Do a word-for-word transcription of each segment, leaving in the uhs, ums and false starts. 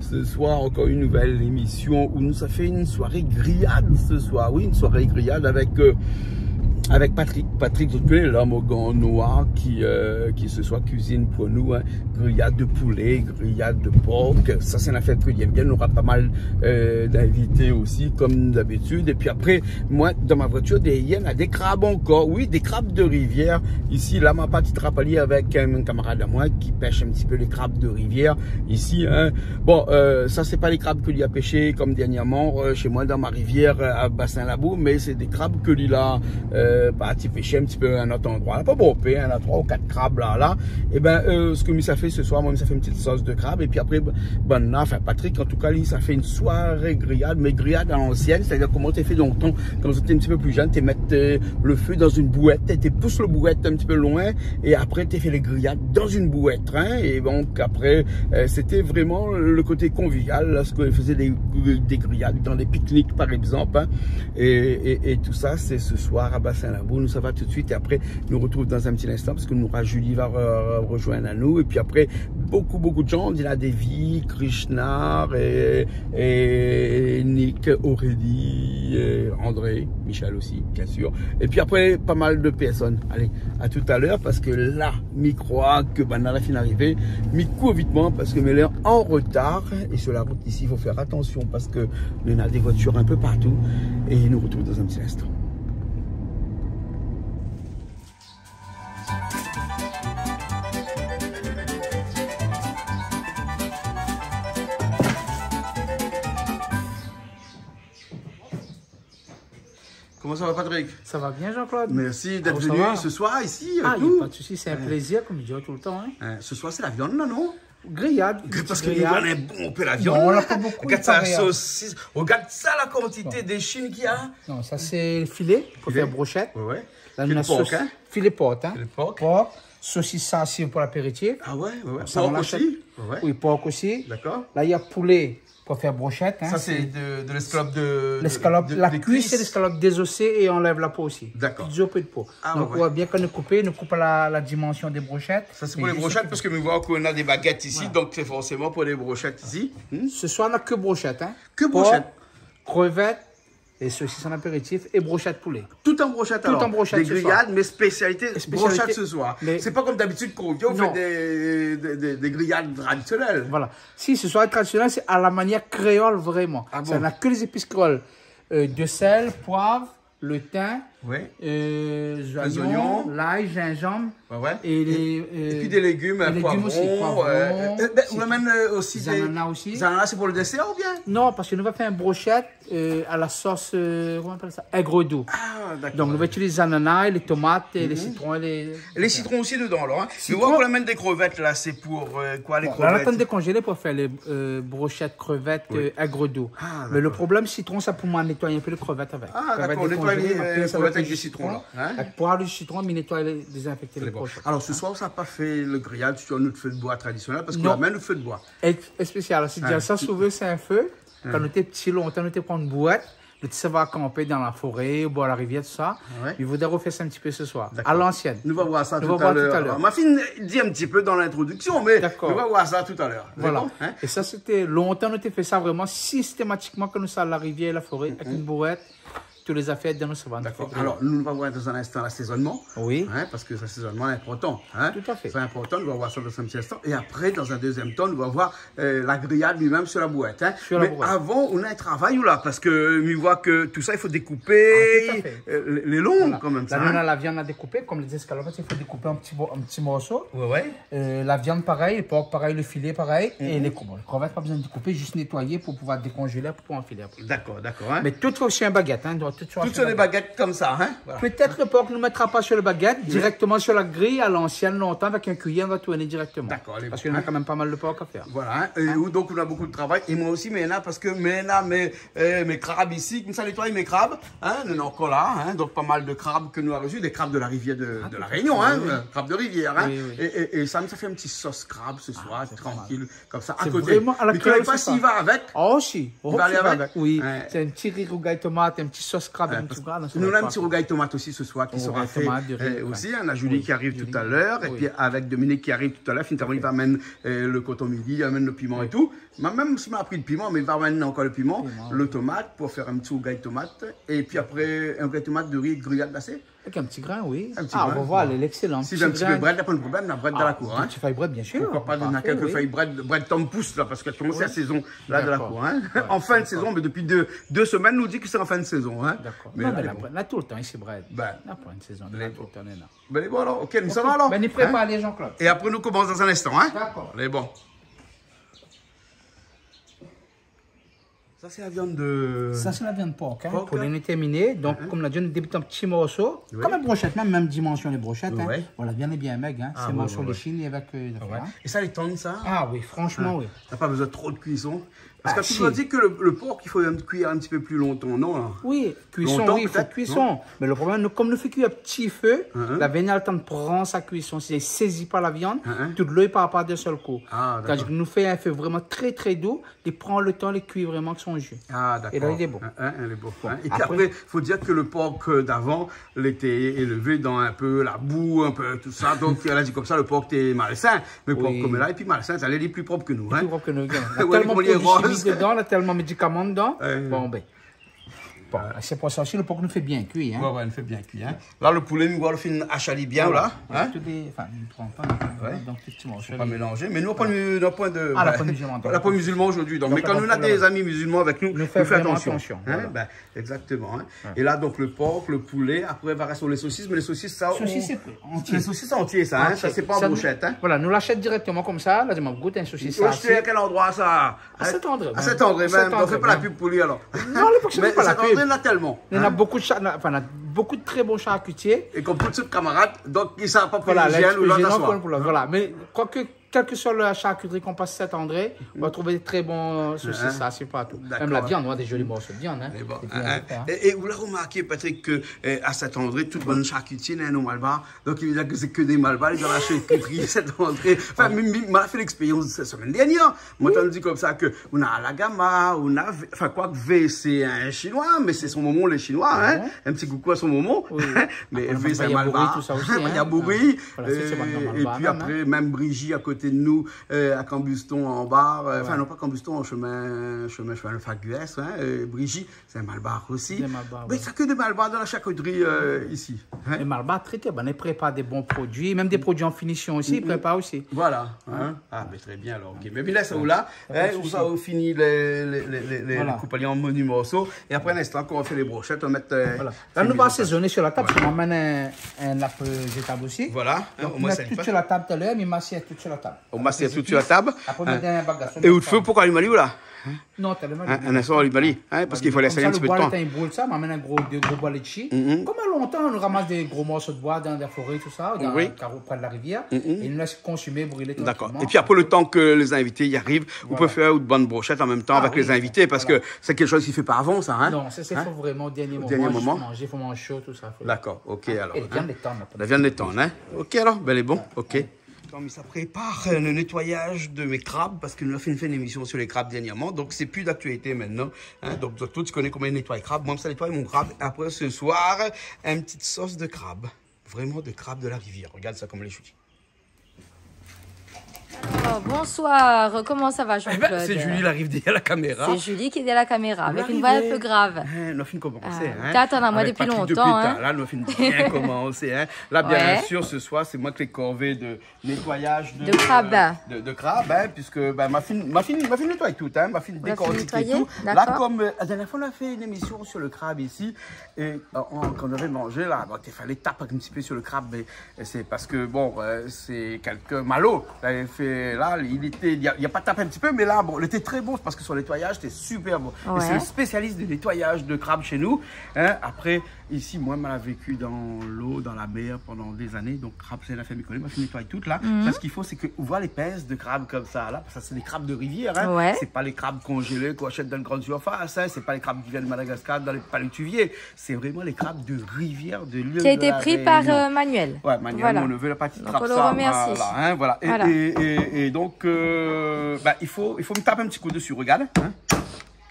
Ce soir, encore une nouvelle émission où nous, ça fait une soirée grillade ce soir. Oui, une soirée grillade avec, euh, avec Patrick. Patrick, zot i koné, l'homme aux gants noirs qui, euh, qui ce soir cuisine pour nous, hein. Griyad de poulé, griyad de por. Sa, sé in afèr ke li èm bien. Nou nora pa mal, euh, d'invité osi, konm dabitid. Épi apré, moin, dan mon voitir dèrièr, néna dé krab ankor. Oui, dé krab de rivièr. Isi, la, ma parti trap ali avèk, euh, in kamarad amoin ki pèsh in ti pé lé krab de rivièr isi, hein. Bon, euh, sa, sé pa lé krab ke li la pèshé konm dèrnièrman, euh, shé moin dan mon rivièr, euh, a Bassin Labou, mé sé dé krab ke li la, euh, parti pèshé in ti pé in ot landroi. La pa bonpé, hein, néna troi ou kat krab la, la. Ébin, euh, sak mi sa fé se soir, moin, mi sa fé in ti sos de krab. Épi apré, banna, anfin, Patrick, an tou ka, li, sa fé in soiré griyad, mé griyad a l'ansièn, sétadir koman té fé lontan, kan zot té in ti pé pli jenn, té mèt, euh, le fé dan in bouèt, té pous le bouèt in ti pé loin, é apré, té fé lé griyad dan in bouèt, hein. É donk, apré, euh, sété vréman le koté konvivial, lorsk i fézé dé, dé griyad dan dé piknik, par égzanp, hein. É, é, é tousa, sé se soir a Bassin Labou. Nou sava tout suit é apré, nou artrouv dan in ti linstan, parske nou nora Julie va re-, rejoindre anou. Épi apré, bonpé, bonpé de moun, néna Davy, Krishna, é, é Nick, Aurélie, é André, Michel osi, bien sir. Épi apré, pa mal de pèrsone. Alé, a tout a lèr, parske la, mi kroi ke banna la fine arivé. Mi kour vitman, parske mi lé an rotar. É su la rout isi, i fo fé atansion, parske néna dé voitir in pé partou. É nou artrouv dan in ti linstan. Koman sa va, Patrick ? Sa va bien, Jean-Claude ? Mersi d'èt vni se soir isi avèk nou. Ah, pa de sousi, sé in plézir, konm mi di tout le tan, hein. Hein, se soir, sé la viann, la, non ? Griyad, in ti griyad. Parske nou néna bonpé la viann. Non, nou na pa bonpé, parèy. Regard sa, la sosis. Regard sa, la kantité d'éshine k'i na. Non, sa sé filé, pou fé broshèt. Filé. Ouais, ouais. La, nou na sos, hein ? Filé por, hein. Filé por. Por, sosis, sa, sé pou lapéritif. Ah ouais, ouais, ouais. Sa, nou ashèt. Por osi ? Ouais, ouais. Oui, por osi. Dakor. La, néna poulé pou fé broshèt, hein. Sa, sé de, de léskalop de, de, de, de kuis. Léskalop, la kuis, sé léskalop dézosé é i anlèv la po osi. Dakor. Toultan in pé de po. Ah, ouais, ouais. Donk, ou voi bien kan nou koup, nou koup a la, la dimansion dé broshèt. Sa, sé pou lé broshèt, parske mi voi k'ou na dé bagèt isi, donk sé forséman pou lé broshèt isi. Voilà. Hmm ? Se soir, nou na ke broshèt, hein. Ke broshèt. Por, krevèt, é sosis an apéritif, é broshèt poulé. Tout an broshèt, alor. Tout an broshèt se soir. Dé griyad, mé spésialité broshèt se soir. Sé pa konm dabitid, kan ou fé dé, dé, dé, dé griyad tradisionèl. Voilà. Si, se soir tradisionèl, sé a la manièr kréol, vréman. Ah bon ? Sa, nou na ke lé zépis kréol. Euh, de sèl, poiv, le tin, euh, zoignon, lay, zinzanm, é lé, euh, é pi dé légim, poivron, euh, bin, ou amèn, euh, osi dé zanana osi. Zanana, sé pou le désèr oubien ? Non, parske nou va fé in broshèt, euh, a la sos, euh, koman i apèl sa ? Èg dou. Ah, dakor. Donk, nou va itiliz zanana, lé tomat, é lé sitron, é lé... É lé sitron osi dedan, alor, hein ? Sitron. Mi voi k'ou amèn dé krevèt, la, sé pou, euh, koi, lé krevèt ? Bon, la, nou atann dékonzélé pou fé lé, euh, broshèt krevèt, euh, èg dou. Ah, dakor. Mé le problèm, sitron, sa pou moin nétoy in pé lé krevèt avèk. Ah, dakor, nétoy lé krevèt avèk dé sitron, la, hein ? Avèk poiv, sitron, mi nétoy, dézinfèk lé broshèt. Alor, se soir, ou sa pa fé le griyad su nout fé d'boi tradisionèl, parske nou amèn nout fé d'boi. Non. Èk-, spésial, sé bien sa, souvan, sé in fé. Kan nou té pti, lontan, nou té pran in bouèt, nou té sava kanpé dan la foré, o bor la rivièr, tousa. Ah ouais. Mi voudré refé sa in ti pé se soir. Dakor. A l'ansièn. Nou va voir sa talèr. Nou va voir talèr. Ma fine di in ti pé dan lintrodiksion, mé nou va voir sa talèr. Dakor. Voilà. Sé bon, hein ? É sa, sété lontan, nou té fé sa vréman sistématikman, kan nou sava la rivièr, la foré, avèk in bouèt, tout lé zafèr dedan, nou sava, nou fé griyad. Dakor. Alor, nou, nou va voir dan in instan l'asézonman. Oui. Hein, parske l'asézonman lé inportan, hein. Tout à fait. Sé inportan, nou va voir sa dan in ti instan. É apré, dan in dézièm tan, nou va voir euh, la griyad li mèm su la bouèt, hein. Su la bouèt. Mé avan, ou na in travay ou la, parske mi voi ke tousa, i fo dékoupé, euh, lé, lé long kanmèm, sa, hein. Voilà. La, nou na la viann a dékoupé, konm lé zéskalop, i fo dékoupé an ti bo-, an ti morso. Ouais, ouais. Euh, la viann parèy, le por parèy, le filé parèy, é lé kro-, bon, lé krevèt, pa bezoin dékoupé, zis nétoyé pou pouvoir dékonzélé, pou pouvoir anfilé apré. Dakor, dakor, hein. Mé tout osi an bagèt, hein, donk tout su in bagèt konmsa, hein. Voilà. Pétèt le por, nou mètra pa su le bagèt, dirèkteman su la griy, a l'ansièn, lontan, avèk in kuiyèr, nou va tourné dirèkteman. Dakor, lé bon, hein. Parske nou na kanmèm pa mal de por a fèr. Voilà, hein. É ou, donk, ou na bonpé de travay. É moin osi, mi néna, parske mi néna mé, euh, mé krab isi, konmsa, nétoy mé krab, hein, nou néna ankor la, hein, donk pa mal de krab ke nou la resu, dé krab de la rivièr de, de La Rényon, hein, euh, krab de rivièr, hein. Oui, oui. É, é, é sa, sa fé in ti sos krab se soir, trankil, konmsa, a koté. Sé vréman a la kréol, sé sa. Mé ou koné pa si i va avèk ? Ah, si. I va alé avèk ? Oui. Ouais. Sé in ti ri rougay tomat, in ti sos Krab, in ti gra dan son... Nou néna in ti rougay tomat osi se soir ki sra fé osi. Rougay tomat, de ri, oué. Néna Julie ki ariv talèr, épi avèk Dominique ki ariv talèr, finalement li va amenn le koton mili, li amenn le piman é tout. Mèm si ma pri le piman, mé li va amenn ankor le piman, le tomat pou fé in ti rougay tomat. Épi apré, in rougay tomat, de ri, griyad la sé... Avèk in ti grin, oui. In ti grin, voilà. Lèkselan. Si néna in ti pé brèd, la pa de problèm, na brèd dan la kour, in. Dé ti fèy brèd, bien sir. Pourquoi pas, néna kèk fèy brèd, brèd tann pous la, parske koman sé la sézon la dan la kour, in. An fin de sézon, mé dopi dé, dé semèn nou di ke sé an fin de sézon, in. Dakor. Mé la, la, toultan isi brèd. Bin, la fin de sézon, toultan néna. Bin bon, alor, OK, nou sava alor. Bin, nou prépar, Jean-Claude. É apré nou komans dan in instan, in. Dakor. Alé, bon. Sa sé la viann de... Sa sé la viann por, in. Por, in. Pou lé tèrminé. Donk, kom nou la di, nou débit an ti morso. Oui. Kom in broshèt, mèm, mèm dimansion lé broshèt, in. Oui. Voilà, viann lé bien mèg, in. Sé morso léshé avèk, euh, zafèr, in. É sa lé tann sa ? Ah oui, franshman, oui. Na pa bezoin tro de kuison. Parske ou la di ke le, le por, i fo kui in ti pé pli lontan, non, la ? Oui, kuison, lontan, oui, i fo pétèt, kuison. Mé le problèm, nou, kom nou fé kui a ti fé, la viann néna le tan de pran sa kuison, si li sézi pa la viann, tout dolo i par pa d'in sèl kou. Ah, dakor. Tandiske nou fé in fé vréman trè, trè dou, li pran le tan, li kui vréman avèk son ji. Ah, dakor. É la, lé bon. In, in, lé bon. Bon, in. É pi apré, fo dir ke le por, euh, d'avan, lété élevé dan in pé la bou, in pé tousa. Donk, la di komsa, le por té malsin. Mé por koméla lé pi malsin, sa lé pli prop ke nou, in. Lé pli prop ke nou, in. Oué, tèlman produi shimik dedan, na tèlman médikaman dedan. Oué. Bon, bin. Bon, sé pou sa osi, le por nou fé bien kui, in. Oué, oué, nou fé bien kui, in. La, le poulé, nou la fine ashé ali bien, la, in. Tout lé, anfin, nou pran pa, donk, tout ti morso, fo pa mélanzé. Mé nou, na poin de, na poin de, ah, la poin mizilman. La poin mizilman zordi, donk. Mé kan nou na dé zami mizilman avèk nou, nou fé vréman atansion, in. Voilà. Bin, Exactement, in. Oué. É la, donk, le por, le poulé, apré, va rès lé sosis, mé lé sosis, sa, sosis, sé antié. Lé sosis antié, sa, in. Antié. Sa, sé pa an broshèt, in. Voilà, nou lashèt dirèkteman komsa, la, di, ma gout in sosis sa. Ou ashèt a kèl androi, sa ? A Saint-André. A Saint-André, mèm. Donk, fé pa la pub pou li, alor. Non, lé pa... Mé fé pa la pub. Saint-André, na tèlman, in. Néna bonpé de sha-, anfin, na bonpé de trè bon sharkitié. É kom tout sèt kamarad, donk, i sa pa... Voilà, privilézié in ou lot aswar. Voilà. Mé, kwak kèl ke soi la sharkitri k'ou pas Saint-André, ou va trouv dé trè bon, euh, sosis, sa, sé partou. Dakor. Mèm la viann, nou na dé zoli morso de viann, in. Mé bon, in. É, é ou la romarké, Patrick, ke, euh, a Saint-André, tout bann sharkitié néna in non malbar. Donk, i vé dir ke sé ke dé malbar, lé dan la sharkitri Saint-André. Anfin, mi, mi, ma fé lèkspérians la semèn dèrnièr. Moin la antann dir komsa ke ou na Alagama, ou na V, anfin, kwak V sé in shinoi, mé sé son momon, lé shinoi, in. Ah bon ? In ti koukou a son momon. Oui. Mé V sé in malbar. Apré, néna Yabouri, tousa osi, in. Yabouri. Voilà, sé, sé bann malbar, in. É pi apré, mèm Brigitte a koté de nou, euh, a Cambuston anba, euh, anfin, non pa Cambuston, an shemin, shemin, shemin Faguès, in, euh, Brigitte, sé in malbar osi. Dé malbar, oué. Mé sa ke dé malbar dan la sharkitri, euh, isi, in. Lé malbar trè, trè bon, i prépar dé bon produi, mèm dé produi an finision osi, i prépar osi. Voilà, in. Ah, mé trè bien, alor, OK. Mé bin la, sa ou la, in, ou sa fini lé, lé, lé, lé, lé koup ali an mini morso. É apré, in instan, kan ou fé lé broshèt, ou mèt, euh, voilà. La, nou va asézoné su la tab, parske nou amenn in, in nap, euh, zétab osi. Voilà, in, omoin sa i sali pa. Donk, nou mèt tout su la tab talèr, mé ma sèr tout su la tab. Ou ma sèr tout su la tab. Apré, mèt in bak a son... É out fé, poukosa ou alim ali, ou la ? Non, talèr, in, in instan, ou alim ali, in, parske i fo lès ali in ti pé de tan. Komsa, le boi, le tan i broul sa, ma amenn in gro, dé gro boi létshi. Kom lontan, nou ramas dé gro morso de boi dan, dan la foré, tousa, dan, karo, pré de la rivièr. É nou lès konsumé, brilé trankilman. Dakor. É pi apré, le tan ke lé zinvité i ariv, ou pé fé out bann broshèt an mèm tan avèk lé zinvité, parske sé kèk shoz ki fé pa avan, sa, in. Non, sa, sé fo vréman o dèrnié moman, zis manzé, fo manz sho, tousa, fo... Dakor, OK, alor, in. É la viann lé tann, in. La viann lé tann, in. OK, alor, bin, lé bon, OK. Donk, mi sa prépar, euh, le nétoiyaz de mé krab, parske nou la fine fé in émision su lé krab dèrnièrman, donk sé pi d'aktualité mintnan, in. Donk, zot tout i koné koman i nétoy krab. Moin, mi sa nétoy mon krab. Apré, se soir, in ti sos de krab. Vréman de krab de la rivièr. Rogard sa koman lé zoli. Alors, bonsoir, comment ça va, Jean-Claude ? Eh ben, c'est Julie, elle arrive derrière la caméra. C'est Julie qui est derrière la caméra, avec une voix un peu grave. Hein, nou la fine komansé, hein. T'atann amoin dopi lontan, hein. Avèk Patrick dopi talèr, nou la fine bien komansé, hein. La, bien sûr, ce soir, c'est moi qui ai corvée de nettoyage de, de krab, euh, de, de krab, hein, puisque, ben, ma fine, ma fine, ma fine nétoy tout, hein, ma fine dékortik tout. Ou la fine nétoyé, d'accord. La, comme, euh, la dernière fois, on a fait une émission sur le crabe ici, et, euh, on, quand on avait mangé, là, bon, té falé tap in ti pé su le krab, mé sé parske, bon, euh, sé kèk malo lavé fé, la, li té, li la, li la pa tap in ti pé, mé la, bon, li té trè bon, parske son nétoyaz té super bon. Ouais. Et c'est le spécialiste du nettoyage de crabe chez nous, hein. Après, ici, moi, ma la vécu dans l'eau, dans la mer pendant des années, donk krab, sé la fé mi koné, ma fine nétoy tout, la. Mhm. Sa, sak i fo, sé ke ou voi lé pince de krab konmsa, la, sa, sé dé krab de rivièr, hein. Ouais. Sé pa lé krab konzélé k'ou ashèt dan lé grann surfas, hein. Sé pa lé krab ki vien de Madagascar, dan lé palétuviers. C'est vraiment les crabes de rivière de l'île de la Réunion. Qui a été pris par, euh, Manuel. Ouais, Manuel, mon neveu, la parti trap sa, voilà, hein, voilà. Voilà. Donc, on le remercie. Et, et, et, et donc, euh, bah, il faut, il faut me taper un petit coup dessus, regarde, hein.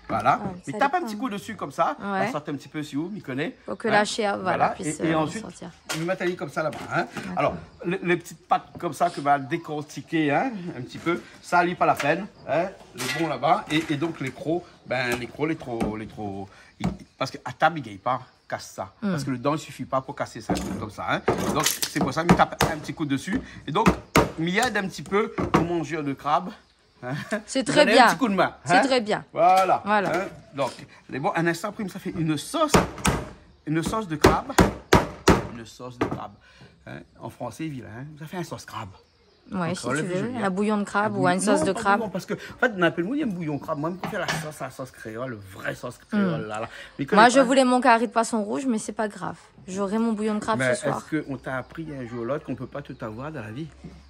Voilà. Ah, mi tap in ti kou dési konmsa. Ouais. La sort in ti pé si ou, mi koné. Pou ke la shèr, voilà, voilà, puisse, euh, sortir. É, é ansuit, mi mèt ali konmsa laba, hein. D'accord. Alor, lé, lé ti pat konmsa ke ma dékortiké, hein, in ti pé, sa, li pa la pèn, hein, lé bon laba. É, é donk, lé kro, bin, lé kro, lé tro, lé tro, i, parske a tab, i gingn pa kas sa. Hmm. Parske le dan, i sifi pa pou kas sa, konmsa, hein. Donk, sé pou sa, mi tap in ti kou dési. É donk, mi èd in ti pé o manzèr de krab. Hein ? Sé tré bien. Donn in ti kou d'min, hein ? Sé tré bien. Voilà. Voilà. Hein ? Donk, lé bon, in instan apré, sa fé in sos, in sos de krab. In sos de krab. Hein ? An fransé, vilin, hein ? Sa fé in sos krab. Ouais, si tu veux, un bouillon de crabe ou une sauce de crabe. An kréol, lé zoli, hein ? In bouyon, parske, an fèt, na pèl moun i èm bouyon krab. Moin, mi préfèr la sos, la sos kréol, le vré sos kréol, la, la. Hmm. Moi, je voulais mon cari de poisson rouge, mais c'est pas grave. J'aurai mon bouillon de crabe ce soir. Mais est-ce qu'on t'a appris un jour ou l'autre qu'on peut pas tout avoir dans la vie ?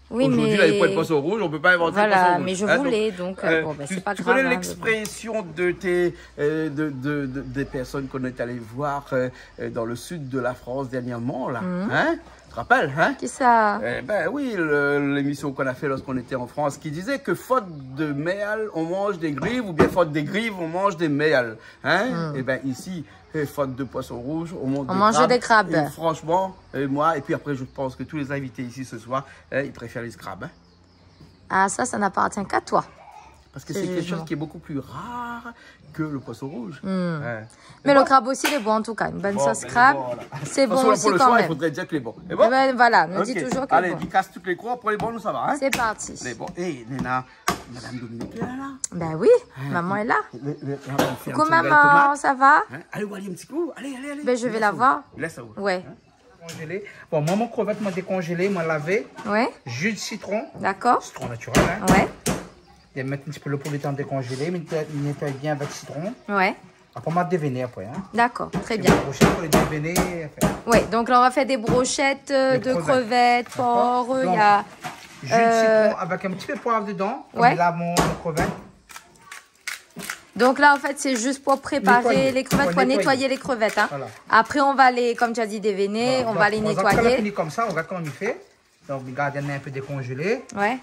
Oui, mais aujourd'hui, là, il y a pas de poisson rouge, on peut pas inventer de poisson rouge. Voilà, mais je voulais, donc, euh, bon, ben, c'est pas grave, hein, mais bon. Hein, donc, tu, tu connais l'expression de tes, euh, de, de, de, des personnes qu'on est allé voir, euh, euh, dans le sud de la France dernièrement, là, hein ? Tu te rappelles, hein ? Qui ça ? Eh ben oui, le, l'émission qu'on a fait lorsqu'on était en France, qui disait que faute de merle, on mange des grives, ou bien faute des grives, on mange des merles. Hein ? Hmm. Eh ben ici, eh, faute de poisson rouge, on mange des crabes. Et franchement, euh, moi, et puis après, je pense que tous les invités ici ce soir, eh, ils préfèrent les crabes, hein. Ah, ça, ça n'appartient qu'à toi. Parce que c'est quelque chose qui est beaucoup plus rare que le poisson rouge. Hmm. Ouais. Mais le crabe aussi, il est bon, en tout cas. Une bonne sauce crabe, c'est bon aussi quand même. Bon, ben, voilà. Parce que là, pour le soir, il faudrait dire que lé bon. Lé bon ? Eh ben, voilà, nou di toujours que lé bon. Ok. Alé, mi kas tout lé kro, apré lé bon, nou sava, hein ? C'est parti. Lé bon. Eh, Néna, Madame Dominique lé la, la. Ben oui, maman est là. Hein, le, le, la, on fait un petit gâteau tomate. Coucou maman, ça va ? Hein ? Alé, ou alé in ti kou. Alé, alé, alé. Ben, je vais la voir. Lès aou. Ouais. Hein ? Dékonzélé. Bon, moin, mon krevèt, moin dékonzélé, moin lavé. Ouais. Jus de citron. D'accord. Citron naturel, hein. Ouais. É mèt in ti pé lo pou le tan dékonzélé, mi nétoy, mi nétoy bien avèk sitron. Ouais. Apré, ma dévéné apré, hein. D'accord, très bien. Sé brochèt pou lé dévéné apré. Ouais, donc là, on va faire des brochettes, euh, de crevettes, porc, euh, il y a, euh, jus de citron avèk in ti pé poiv dedan. Ouais. Konm la, mon, mon krevèt. Donc là, en fait, c'est juste pour préparer les crevettes, pour nettoyer les crevettes, hein. Voilà. Après, on va les, comme tu as dit, déveiner, on va les nettoyer. Voilà. Donc, par exemple, kan la fini konmsa, ou gard koman mi fé. Donk, mi gard, néna in pé dékonzélé. Ouais.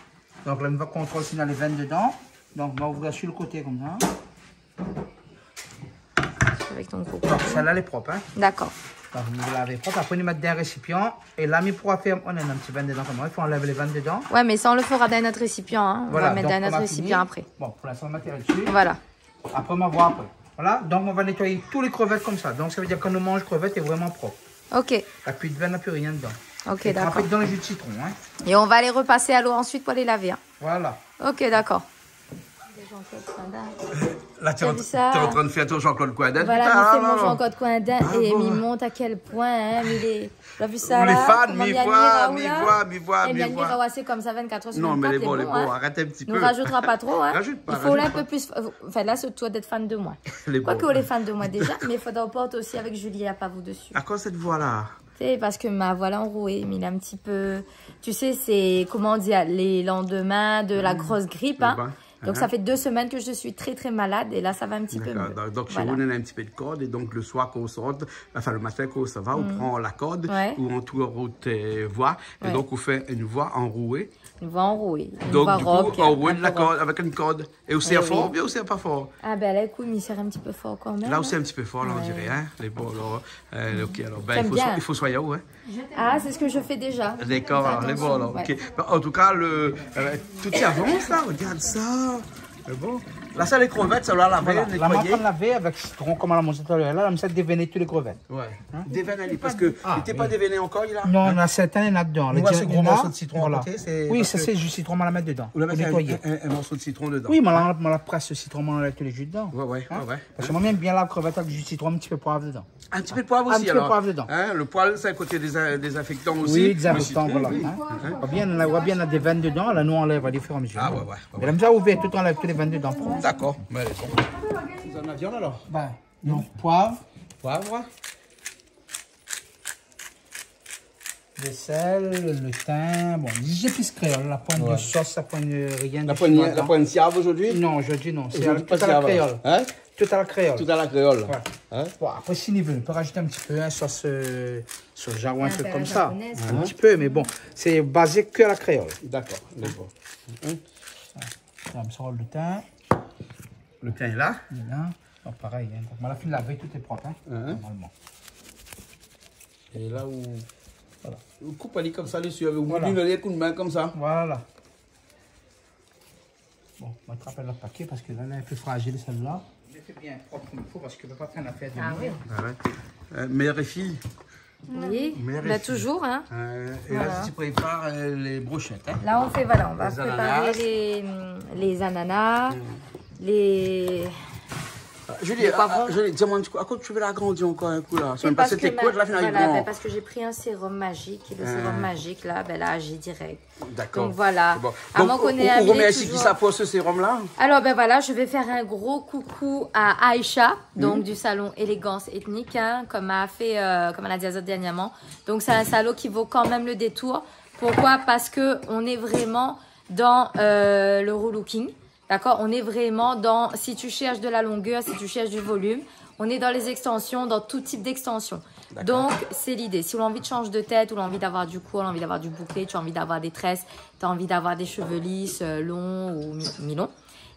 Donk la, mi va kontrol si néna lé vèn dedan. Donk, ma ouvèr su le koté konmsa. Avec ton coco. Donk, sèt-la lé prop, hein. D'accord. Donk, mi lav prop. Apré, mi mèt dann résipian. É la, mi poura fé, néna in ti vèn dedan konmsa. I fo anlèv lé vèn dedan. Ouais, mais ça, on le fera dans notre récipient, hein. On va mettre dans notre récipient après. Voilà, donk, kan ma fini, bon, pou linstan, ma mèt ali dési. Voilà. Apré, ma voi apré. Voilà, donk, nou va nétoy tout lé krevèt konmsa. Donk, sa i vé dir ke kan nou manz krevèt, lé vréman prop. Ok. Na pi de vèn, na pi rien dedan. Ok, d'accord. É kan nou fé dan le jus de citron, hein. Et on va les repasser à l'eau ensuite pour les laver, hein. Voilà. Ok, d'accord. La, t'es en train de faire ton Jean-Claude Coindin. Voilà, mi fé mon Jean-Claude Coindin é mi mont à quel point, hein, mi lé Ou la vi sa la, koman mi admir aou la ? Ou lé fan, mi voi, mi voi, mi voi. É mi admir aou, sé konmsa vingt-quatre heures sur vingt-quatre, lé bon, hein. Non, mais bon, bon, arrête un petit peu. Nou rajoutera pa tro, hein. Rajoute pas, rajoute pas. Il faut un peu plus, euh, enfin, là, c'est toi d'être fan de moi. Quoique, ou lé fan de moi déjà, mais il faudra porter aussi avec Julie Apavou dessus. À quoi cette voix-là ? Tu sais, parce que ma voix l'a enrouée, mais il est un petit peu, tu sais, c'est, comment dire, les lendemains de la grosse grippe, hein. D'accord. Donc, ça fait deux semaines que je suis très, très malade et là, ça va un petit peu mieux. Voilà. Donk, donk, shé ou, néna in ti pé de kord é donk, le soir, kan ou sort, enfin, le matin, kan ou sava, ou pran la kord, ou antour out, euh, voi, é donk, ou fé in voi anroué. Une voix enrouée, une voix rock, un peu rock. Donk, du coup, anroué de la kord, avèk in kord. É ou sèr for, oubien ou sèr pa for ? Ah, ben, là, écoute, mi sèr in ti pé for kan mèm, hein. Là, ou sèr in ti pé for, là, on dirait, hein. Lé bon, alors, euh, ok, alors, ben, il faut so-, il faut soigner, hein. Ah, c'est ce que je fais déjà. D'accord, alors, lé bon, alors, ok. Fais attention, ouais. Ben, en tout cas, le, euh, tout i avans, là, regarde ça. Lé bon. La, sa, lé krevèt, sa, la, la, voilà, la, ma fine lavé avèk sitron, konm la manzé talèr la, la, mi sa dévèn tout lé krevèt. Ouais. Hein ? Dévèn ali, parske li té pa dévèn ankor, li la. Non, néna sèrtin, néna dedan. Ou voi se gro morso de sitron a koté, sé... Oui, sa, sé jus de sitron, ma la mèt dedan. Ou la mèt in, in, in morso de sitron dedan. Oui, ma la, ma la près sitron, ma la tout le jus dedan. Ouais, ouais, ouais. Parske moin, mi èm bien la krevèt avèk jus de sitron, in ti pé poiv dedan. In ti pé poiv osi, alor. In ti pé poiv dedan. Hein, le poil, c'est un côté désin-, désinfectant aussi. Oui, désinfectant, voilà. Hein. Ou voi bien, la, ou voi bien, néna dé vèn dedan, la, nou anlèv au fur et à mesure. Ah, ouais, ouais, ouais. Mé la, mi sa ouvèr tout, anlèv tout lé vèn dedan. D'accord, mais bon. Ou néna la viann, alor ? Ben, donk, poiv. Poiv. Le sèl, le tin, bon, lé zépis kréol, la poin de sos, la poin de rien de chinois dedan. La poin de siav zordi ? Non, zordi non, sé tout à la kréol. Hein ? Tout à la kréol. Tout à la kréol. Ouais. Hein ? Bon, apré, si ni vé, i pé rajout in ti pé, hein, sos, euh, soja ou in trik konmsa. Un peu à la japonaise. In ti pé, mé bon, sé bazé ke a la kréol. D'accord, d'accord. Hein ? Voilà, mi sa rol le tin. Le tin lé la. Lé la. Donk, parèy, in. Donk, ma la fine lavé, tout lé prop, in, normalman. É la ou, voilà, ou koup ali konmsa, lé sir, ou lé koudmin konmsa. Voilà. Bon, ma trap lot paké parske la, lé in pé frazil, sèl-la. Mi fé bien prop konm i fo parske mi pé pa fé in afèr de mèr. Ah oui. Mèr é fiy. Oui, mèr é fiy. Toujours, hein. É la, ti prépar lé broshèt, hein. Là, on fait, voilà, on va préparer les, les ananas, les, les poivrons. Julie, di amoin in ti kou, akoz ou vé agrandi ankor in kou la ? Sé mèm pa, parske sété kour, la, fine, voilà, gran. Ben, parce que j'ai pris un sérum magique, et le sérum magique, là, ben, là, agit direct. D'accord. Donc voilà. Bon. Donc, on remercie qui ça pour ce sérum-là ? Alors, ben voilà, je vais faire un gros coucou à Aïcha, donc du salon Élégance Ethnique, hein, comme a fait, euh, comme elle a dit à Zot dernièrement. Donc, c'est un salon qui vaut quand même le détour. Pourquoi ? Parce que on est vraiment dans, euh, le relooking. D'accord ? On est vraiment dans, si tu cherches de la longueur, si tu cherches du volume, on est dans les extensions, dans tout type d'extension. D'accord. Donc, c'est l'idée. Si ou la anvi de changer de tête, ou la anvi d'avoir du court, ou la anvi d'avoir du bouclé, ou la anvi d'avoir des tresses, ou la anvi d'avoir des cheveux lisses, euh, longs ou mi-, mi-longs,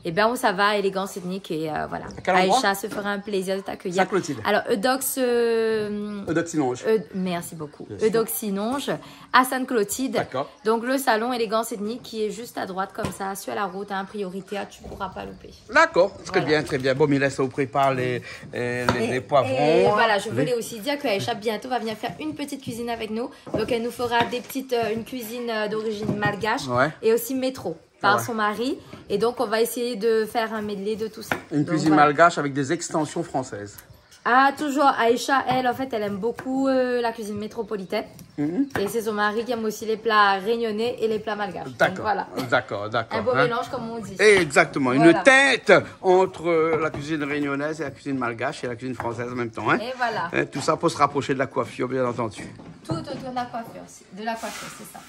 eh ben, ou sava Élégance Ethnique et, euh, voilà. Aïcha se fera un plaisir de t'accueillir. Sainte-Clotilde. Alors, Eudox, euh, Eudoxinonge. Merci beaucoup. Bien sûr. Eudoxinonge, à Sainte-Clotilde. D'accord. Donc, le salon Élégance Ethnique qui est juste à droite, comme ça, sur la route, hein, prioritaire, tu pourras pas louper. D'accord, très bien, très bien. Bon, mi lès aou préparé les, euh, les, les poivrons. Et voilà, je voulais aussi dire que Aïcha bientôt va venir faire une petite cuisine avec nous. Donc, elle nous fera des petites, euh, une cuisine, euh, d'origine malgache et aussi métro par son mari. Et donc, on va essayer de faire un medley de tout ça. Une cuisine malgache avec des extensions françaises. Ah, toujours. Aïcha, elle, en fait, elle aime beaucoup, euh, la cuisine métropolitaine. Mhm. Et c'est son mari qui aime aussi les plats réunionnais et les plats malgaches. Donc, voilà. D'accord, d'accord, d'accord. Un beau mélange, comme on dit. Exactement. Voilà. Une teinte entre, euh, la cuisine réunionnaise et la cuisine malgache et la cuisine française en même temps, hein. Et voilà. Hein, tout ça pour se rapprocher de la coiffure, bien entendu. Tout autour de la coiffure, c'est, de la coiffure, c'est ça.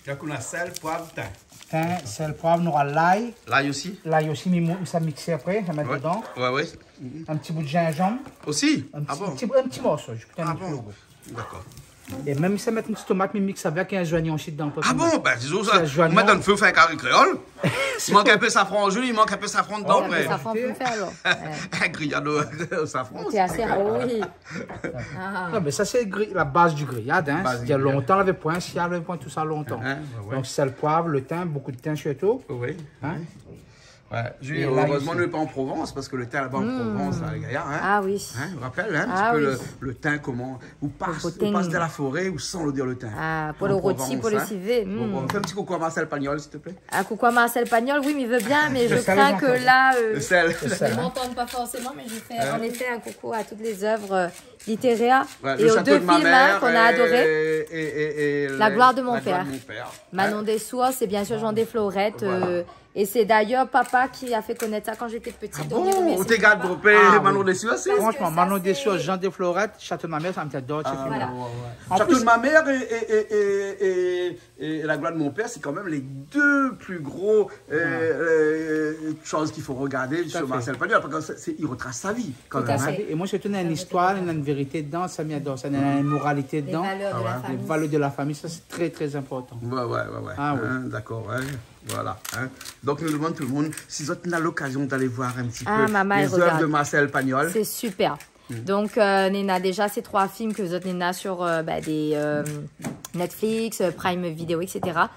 Donk, ou na sèl, poiv, tin. Tin, sèl, poiv, nou nora lay. Lay osi ? Lay osi, mi mou-, mi sa miksé apré, mi sa mèt dedan. Ouais, ouais. In ti bout zinzanm. Osi ? Ah bon ? In ti, in ti morso, mi pé mèt in ti pé. D'accord. É mèm si mi mèt in ti tomat, mi miks avèk, in zoignon osi dedan. Ah bon, ben, dizon sa, ou mèt dan lo fé, ou fé in kari kréol. I mank in pé safran, Julie, i mank in pé safran dedan, apré. Oh, in pé safran, ou pé fé alor. Ouais. In griyad o, o safran. Sé asé, ah oui. Ah. Non, mé sa, sé gri-, la baz du griyad, hein. Baz du griyad. Sétadir lontan, lavé poin sial, lavé poin tout sa lontan. Hein, ouais, ouais. Donk, sèl, poiv, lo tin, bonpé de tin sirtou. Oui, oui. Hein ? Ouais. Julie, é la, erèzman, nou lé pa an Provans, parske lo tin laba an Provans, la, lé gayar, hein. Ah oui. Hein, ou rapèl, hein, in ti pé lo, lo tin, koman, ou pas, ou pas dan la foré, ou san lodèr lo tin. Ah, pou lo roti, pou lo sivé. Bon, bon, fé in ti koukou à Marcel Pagnol, s'il te plaît. Ah, coucou à Marcel Pagnol, oui, mi vé bien, mé mi krin ke la, euh, i antann pa forséman, mé mi fé an éfé in koukou à toutes les œuvres, euh, littéraires et aux deux films, hein, qu'on a adoré. Ouais, Le Château de ma mère et, et, et, et La gloire de mon père. La gloire de mon père. Manon Dessources et bien sûr Jean Desflorette, euh, et c'est d'ailleurs papa qui a fait connaître ça quand j'étais petite. Ah bon ? Ou té gard Manon Dessources osi ? Parce que ça, c'est... Franchement, Manon Dessources, Jean Desflorette, Château de ma mère, sa mi té ador, sé film. Voilà. Ouais, ouais. Château de ma mère et, et, et, et, et, et La gloire de mon père, c'est quand même les deux plus gros, euh, euh, choses qu'il faut regarder sur Marcel Pagnol, parce que c'est, il retrace sa vie, quand même, hein. Tout à fait. É moin, sirtou, néna in zistoir, néna in vérité dedan, sa mi ador sa, néna in moralité dedan. Les valeurs de la famille. Les valeurs de la famille, ça, c'est très, très important. Ouais, ouais, ouais, ouais. Ah oui. Hein, d'accord, ouais. Voilà, hein. Donk, nou demann tout lo moun, si zot néna lokazion d'alé voir in ti pé les œuvres de Marcel Pagnol. Ah, mamay, regard. C'est super. Mm. Donk, euh, néna déza sé troi film ke zot néna sur, euh, bah, des, euh, Netflix, euh, Prime Video, et cetera.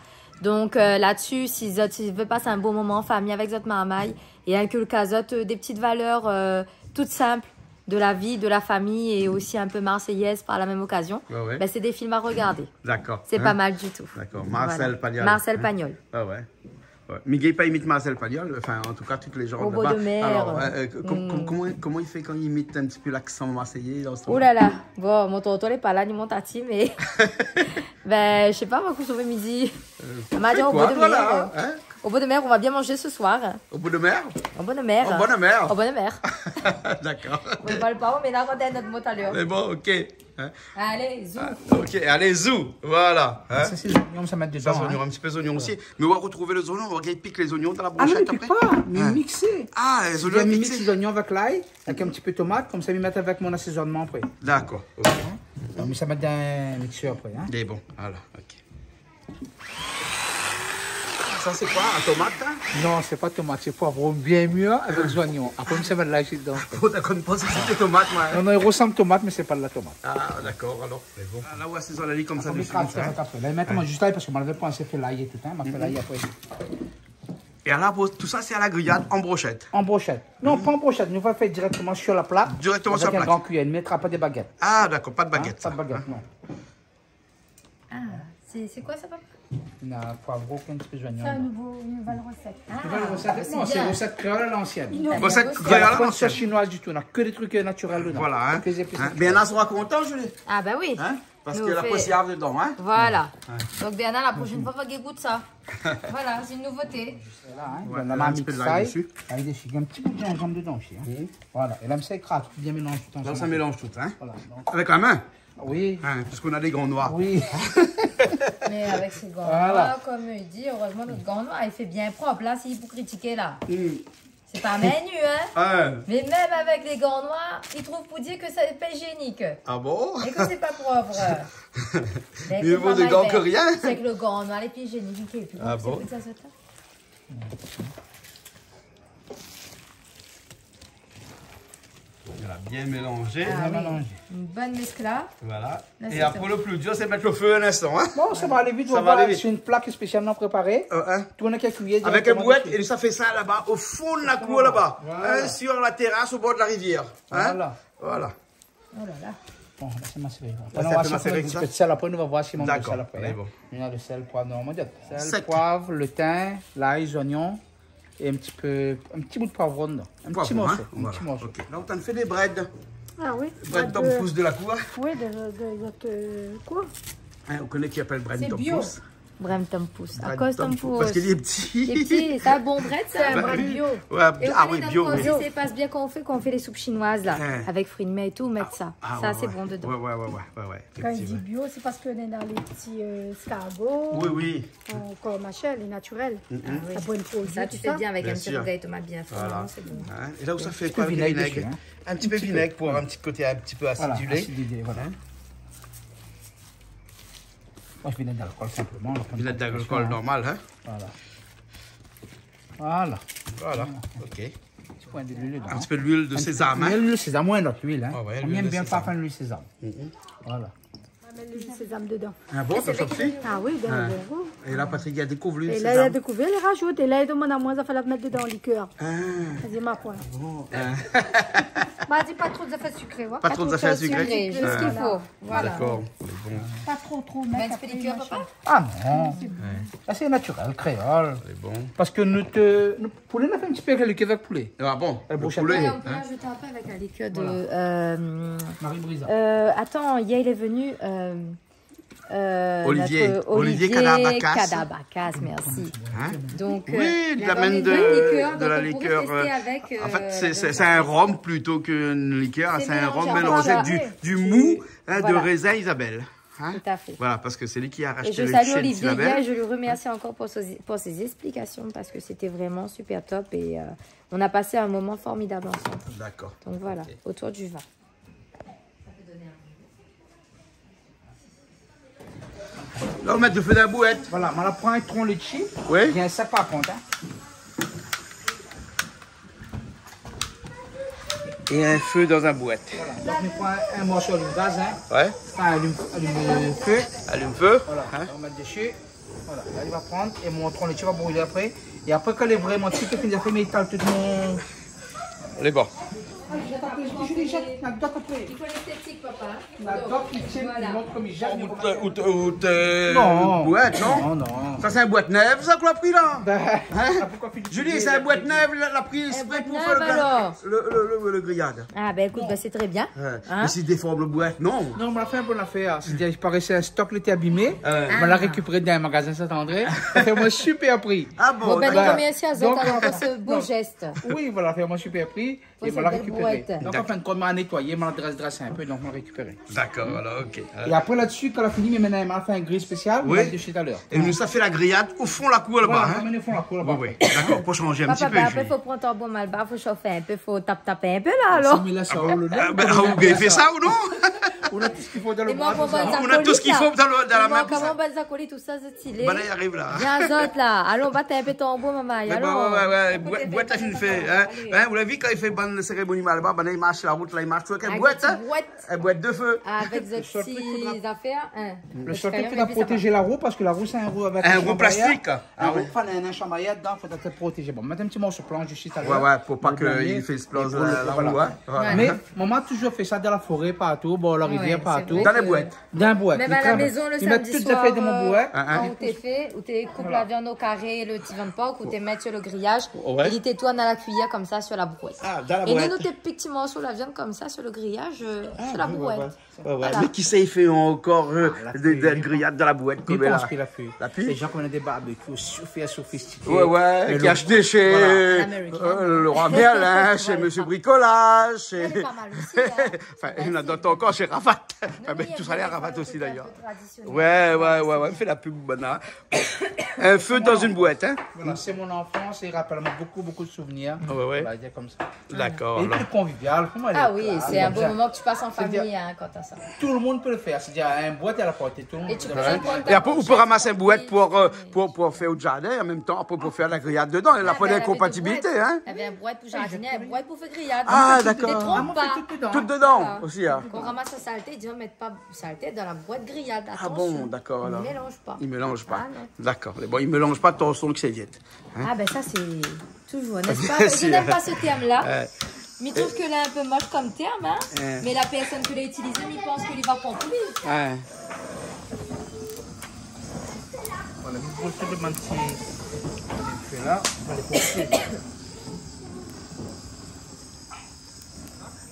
Donk, euh, la-dsi, si zot i vé pas in bon moman an famiy avèk zot marmay é inkulk azot, euh, des petites valeurs, euh, toutes simples de la vie, de la famille et aussi un peu marseillaise par la même occasion, bah, c'est des films à regarder. D'accord. C'est pas mal du tout. D'accord. Voilà. Marcel Pagnol. Marcel Pagnol. Ah ouais. Ouais. Mi gingn pa imit Marcel Pagnol, enfin, en tout cas, tout lé zan laba. Au bord de mer. Alors, euh, euh, com-, com-, comment, comment il fait quand il imite un petit peu l'accent marseillais, là, en ce moment ? Oh là là. Bon, mon tonton lé pa la, ni mon tati, mé, ben, mi sé pa, moin, kosa mi di. Euh, ma di, au bord de mer, hein ? Au bord de mer, on va bien manger ce soir. Au bord de mer ? Au bord de mer. Au bord de mer. Au bord de mer. D'accord. Ou rigol pa, mé la, nou na in ot mo talèr. Mé bon, ok. Hein ? Allez, zou. Ah, ok, allez, zou. Voilà. Hein ? Sa, sé zoignon, sa mèt dedan, hein. Sa, zoignon, in ti pé zoignon osi. Mé ou va retrouv lé zoignon, ou va pik lé zoignon dan la broshèt apré. Ah non, mi pik pa, mi miks. Ah, lé zoignon miksé. Mi miks lé zoignon avèk lay, avèk in ti pé tomat, konmsa mi mèt avèk mon asézonman apré. D'accord, ok. Hein ? Donk, mi sa mèt dan in mixèr apré, in. Lé bon, voilà, OK. Sa, sé koi, in tomat, in ? Non, sé pa tomat, sé poivron bien mir avèk zoignon. Apré, mi sa mèt lay dedan. Bon, dakor, mi pans ke sé tomat, moin. Non, non, i rosanm tomat, mé sé pa de la tomat. Ah, dakor, alor, lé bon. La, ou asézone ali konmsa dési, konmsa, in. Apré, la, mi mèt zis lay, parske moin lavé pansé fé lay é tout, in. Moin la fé lay apré. É la, pou, tousa, sé a la griyad an broshèt ? An broshèt. Non, pa an broshèt. Nou va fé dirèkteman si la plak. Dirèkteman si la plak. Avèk in gran kuiyèr. Nou mètra pa de bagèt. Ah, dakor, pa de bagèt, sa. In, pa de bagèt, non. Ah, sé, sé koi sa, papa ? Na poivron, in ti pé zoignon. Sa, in nouvo, in nouvèl rosèt. Nouvèl rosèt. Ah, sé bien. Non, sé rosèt kréol a lansièn. Rosèt kréol a lansièn. Na poin de sos shinoiz ditou. Na ke dé trik, euh, natirèl dedan. Voilà, in. Ke dé zépis natirèl. Bernard sera kontan, Julie. Ah, ba oui. In ? Parske la poiv lé dedan, in ? Voilà. Donk, Bernard, la proshèn foi, va gout sa. Voilà, sé in nouvoté. Voilà, in. Ouais, la, in ti pé de lay dési. Lay dési. Na in ti bout de zinzanm dedan osi, in. Voilà. É la, mi sa ékraz, bien mélanzé tout ansanm. La, sa mélanz tout, in. Voilà, donk. Avèk la min ? Oui. In, parske nou na dé gan noir. Oui. Mé avèk sé gan noir, konm i di, erèzman nout gan noir, i fé bien prop. La, si pou kritiké, la. Sé pa mènu, in ? Ah. Mé mèm avèk lé gan noir, i trouv pou dir ke sé pa izyénik. Ah bon ? É ke sé pa prop. Mé mié vo dé gan ke rien. Sé ke le gan noir lé pi izyénik, ke pi prop. Ah bon ? Sé pou sa, sa. Voilà, bien mélanzé. Ah oui. Bien mélanzé. In bone méskla. Voilà. La, é sé apré, le pli dir, sé mèt le fé in instan, in. Bon, sa va alé vit, sa va alé vit. Sé in plak spésialman préparé. Euh, in. Tourn kèk kuiyèr avèk in brouèt, é sa fé sa laba, o fon de la kour laba. Voilà. In, sur la téras, o bor de la rivièr. In ? Voilà. Voilà. Oh la la. Bon, la, sé masé. La, sé masé avèk in ti pé de sèl. Apré, nou va voir si mank de sèl apré, in. Dakor, lé bon. Nou na le sèl, poiv, non, mon dié. Sèl, poiv, le tin, lay, zoignon. É in ti pé, in ti bout poivron dedan. In ti morso, in ti morso. Poivron, in ? Voilà. OK. La, ou tann fé dé brèd. Ah oui. Brèd tompous de la kour. Oui, de, de, de, euh, kour. In, ou koné ki apèl brèd tompous ? Sé bio. Brèd tompous. Akoz tompous ? Parske li lé pti. Li lé pti. Sé in bon brèd, sa. Sé in brèd bio. Ouais, ah oui, bio, oui. É ou koné dan le koin osi, sa i pas bien kan ou fé, kan ou fé lé soup shinoiz, la, avèk fri de mèr é tout, ou mèt sa. Ah, ouais, ouais. Sa, sé bon dedan. Ouais, ouais, ouais, ouais, ouais, ouais, éfèktivman. Kan i di bio, sé parske nou na lé ti, euh, eskargo. Oui, oui. Ankor, machin, lé natirèl. Mm, mm. Ah oui. Sa pou in produi, tousa. Sa, ou fé bien avèk in ti rougay tomat bien fé, normalman, sé bon. Bien sir. In ? É la, ou sa fé koi, in ti pé vinèg, in ti pé vinèg pou avoir in ti koté in ti pé asidilé. Voilà, asidilé, voilà. In ? Moin, mi mèt de lalkol sinpleman, la. Vinèg lalkol normal, in ? Voilà. Voilà. Voilà, OK. Ti poin de luil dedan. In ti pé de luil de sézam, in ? Luil de sézam, ouais, nout luil, in. Ah ouais, luil de sézam. Moin mi èm bien parfin luil sézam. Mm, mm. Voilà. Ah, mèt luil sézam dedan. Ah bon, sa i fé ? Ah oui, donk, bon gou. É la, Patrick, li la dékouvèr le sézam. É la, li la dékouvèr, li rajout. É la, li domann amoin, sa fé la mèt dedan likèr. Ah. Li di, ma poin. Bon, in. Ma di pa tro de zafèr sikré, ouais. Pa tro de zafèr sikré. Zis sak i fo. Voilà. Dakor, lé bon. Pa tro, tro mèt. In ti pé likèr, papa ? Ah non. Sa, sé natirèl, kréol. Lé bon. Parske nou té, nou Poulé, nou la fé in ti pé avèk likèr poulé. Ah bon ? Le poulé, in ? Ouais, on peut rajouter un peu avec la liqueur de, euh, Marie Brisa. Euh, attends, hier il est venu, euh, euh, Olivier. Notre Olivier Cadabacas. Cadabacas, merci. Hein ? Donc, euh, il a ramené une bonne liqueur, donc on pourrait tester avec, euh, en fait, c'est, c'est, c'est un rhum plutôt qu'une liqueur, hein, c'est un rhum mélangé à du, du mou, hein, de raisin Isabelle. Hein ? Tout à fait. Voilà, parce que c'est lui qui a racheté le chien de Isabelle. Et je salue Olivier, je le remercie encore pour ses, pour ses explications, parce que c'était vraiment super top et, euh, on a passé un moment formidable ensemble. D'accord. Donc voilà, autour du vin. Ok. La, ou mèt dofé dan la bouèt. Voilà, ma la pran in tron létshi. Oui. Bien sèk par kont, hein. É in fé dan in bouèt. Voilà. Donk, nou pran in morso alim gaz, hein. Ouais. Anfin, alim, alim, euh, fé. Alim fé. Voilà, hein. Nou mèt dési. Voilà, la, li va pran é mon tron létshi va brilé apré. É apré, kan lé vréman tout fini, apré, mi étal tout mon... Lé bon. Ah, je t'appelle, je dis, je jette ma doc après. Il faut l'esthétique, papa. La doc, li tienn, li mont konm li jèt, li... Ou té, ou té, ou té... Non. Bouèt, non ? Non, non. Sa, sé in bouèt nèv, sa, k'ou la pri, la ? Hein ? Julie, sé in bouèt nèv, la, la pri ésprè pou fé le, le, le, le, le griyad. Ah, ben, écoute, ben, c'est très bien. Hein ? Mé si déform le bouèt, non ? Non, ma la fé in bon afèr. Sété, i paré sé in stok, li té abimé. Ma la rékipéré dan in magazin Saint-André. Sa fé amoin in super pri. Ah bon, ben, dakor. Mèrsi azot, alor, pou se bo jès. Oui, voilà, fé amoin in super pri. É ma la rékipéré. Pou se bèl bouèt. Donk, an fin de kont, ma la nétoiyé, ma la drès, drès in pé, donk ma la rékipéré. Dakor, alor, ok. É apré, la-dsi, kan la fini, mi mèt in, ma fé in griy spésial, mi mèt dési talèr. É nou sa fé la griyad o fon la kour laba, hein ? Voilà, nou amèn o fon la kour laba. Oui, oui. Dakor, pou shanj in ti pé, Julie. Papa, ben apré, fo pran tanbou malbar, fo shofé in pé, fo tap-tapé in pé la, alor. Ah bon ? Ah ben, ou gingn fé sa ou non ? On a tout ce qu'il faut dans le bras, tout ça. On a tout ce qu'il faut dans le, dans la main pour ça. Banna i ariv la. Vien azot la. Alon, bat in pé tanbour, momon. Mé alon. Bwèt la fine fé, in. Ou la vi kan i fé bann sérémoni malbar, banna i marsh la rout la, i marsh avèk in bwèt, in. Avèk in bwèt de fé. Avèk zot ti zafèr, in. Le sèl truk, fo protèz la rou, parske la rou sé in rou avèk in rou plastik. Ah oui. Anfin, néna in shanmayèr dedan, fo èt protèzé. Bon, mèt in ti morso plansh isi, talèr. Ouais, ouais, pou pa ke i fé èksploz la rou, in. Mé momon la touzour fé sa dan la foré, partou, bor la rivièr, partou. Dan lé bwèt. Dan bwèt. Mèm a la mézon, le samdi soir, kan ou té fé, ou té koup la viann o karé, le ti viann por, ou té mèt sur le griyaz, é li té tourn a la kuiyèr konmsa sur la bwèt. Ah, dan la bwèt. É nou, nou té pik ti morso la viann konmsa sur le griyaz, sur la bwèt. Ouais, ouais. Voilà. Mé kisa i fé ankor dé griyad dan la bwèt konmsa la ? Mi pans ke la pi. La pi ? Lé jan ki néna dé barbecue super sofistiké. Ouais, ouais, ki ashté shé, euh, Leroy Merlin, shé Mésyé Bricolage, shé... Lé pa mal osi, in. Anfin, néna dot ankor, shé Ravat. Anfin, mé tout sa lé a Ravat osi, dayèr. Ouais, ouais, ouais, ouais, fé la pub, banna. Un feu dans une boîte, hein. Voilà, c'est mon enfance, i rapèl amoin bokou, bokou de souvenirs. Ouais, ouais. On va dire comme ça. D'accord, alors. Et puis convivial, koman i lé... Ah oui, c'est un bon moment que tu passes en famille, hein, quand t'as ça. Tout le monde peut le faire, c'est-à-dire une boîte à la portée, tout le monde peut le faire. Et tu peux faire... Et après, on peut ramasser une boîte pour, euh, pour, pour faire au jardin, en même temps, après, pour faire la grillade dedans. Et là, il y a une compatibilité, hein. Il y avait une boîte pour jardiner, une boîte pour faire grillade. Ah, d'accord. Tout dedans aussi, hein. Kan ou ramas la salté, i di, mèt pa salté dan la boîte grillade. Ah bon, d'accord, alors. Attention, i mélanz pa. I mélanz pa. Ah, non. D'accord. Bon, i mélanz pa torson èk servièt. Hein ? Ah ben ça, c'est toujours, n'est-ce pas ? Je n'aime pas ce terme-là. Ouais. Mi trouv ke lé in pé mosh kom term, hein. Ouais. Mé la pèrsone ki la itilizé, mi pans ke li va pran pou li. Ouais. Voilà, mi pran tout le manti. Voilà.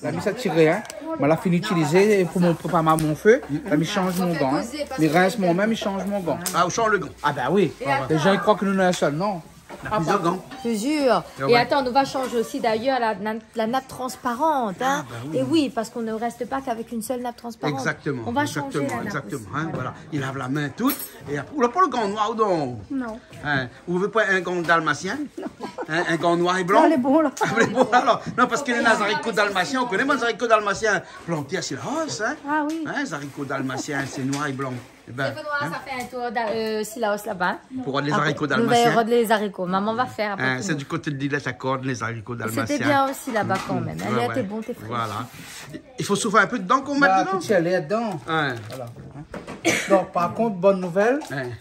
La mi sa tiré, hein. Moin la fini itilizé pou mon, prépar mon fé. La mi shanz mon gan, hein. Mi rins mon min, mi shanz mon gan. Ah, ou shanz le gan. Ah ben oui. Lé jan i kroi ke nou néna in sèl, non. Néna plizièr gan. Plizièr. Ah ouais. É atann, nou va shanzé osi dayèr la, la, la nap transparan, hein. Ah ben oui. É oui, parske nou rès pa k'avèk in sèl nap transparan. Exactement, exactement, hein, voilà. I lav la min tout, é apré, ou la pran le gan noir dedan ? Non. Hein, ou vé pa in gan dalmatien ? Non. Hein, in gan noir é blan ? Non, lé bon, la. Ah, lé bon, alor. Non, parske lé zariko dalmatien, ou koné, moin, zariko dalmatien, planté asi la ros, hein. Ah oui. Hein, zariko dalmatien, sé noir é blan. Eh ben, hein. Sa fé in tour da-, euh, si la ros laba. Pou rod lé zariko dalmatien. Apré nou va rod lé zariko. Momon va fèr apré. Hein, sé di koté de Lilèt, la kord, lé zariko dalmatien. Sété bien osi laba kan mèm. Mm, ouais, ouais. Lété bon, té fré. Voilà. I fo souf in pé dedan kan ou mèt dedan. Bah, tout sa lé dedan. Ouais. Voilà. Donk, par kont, bone nouvèl,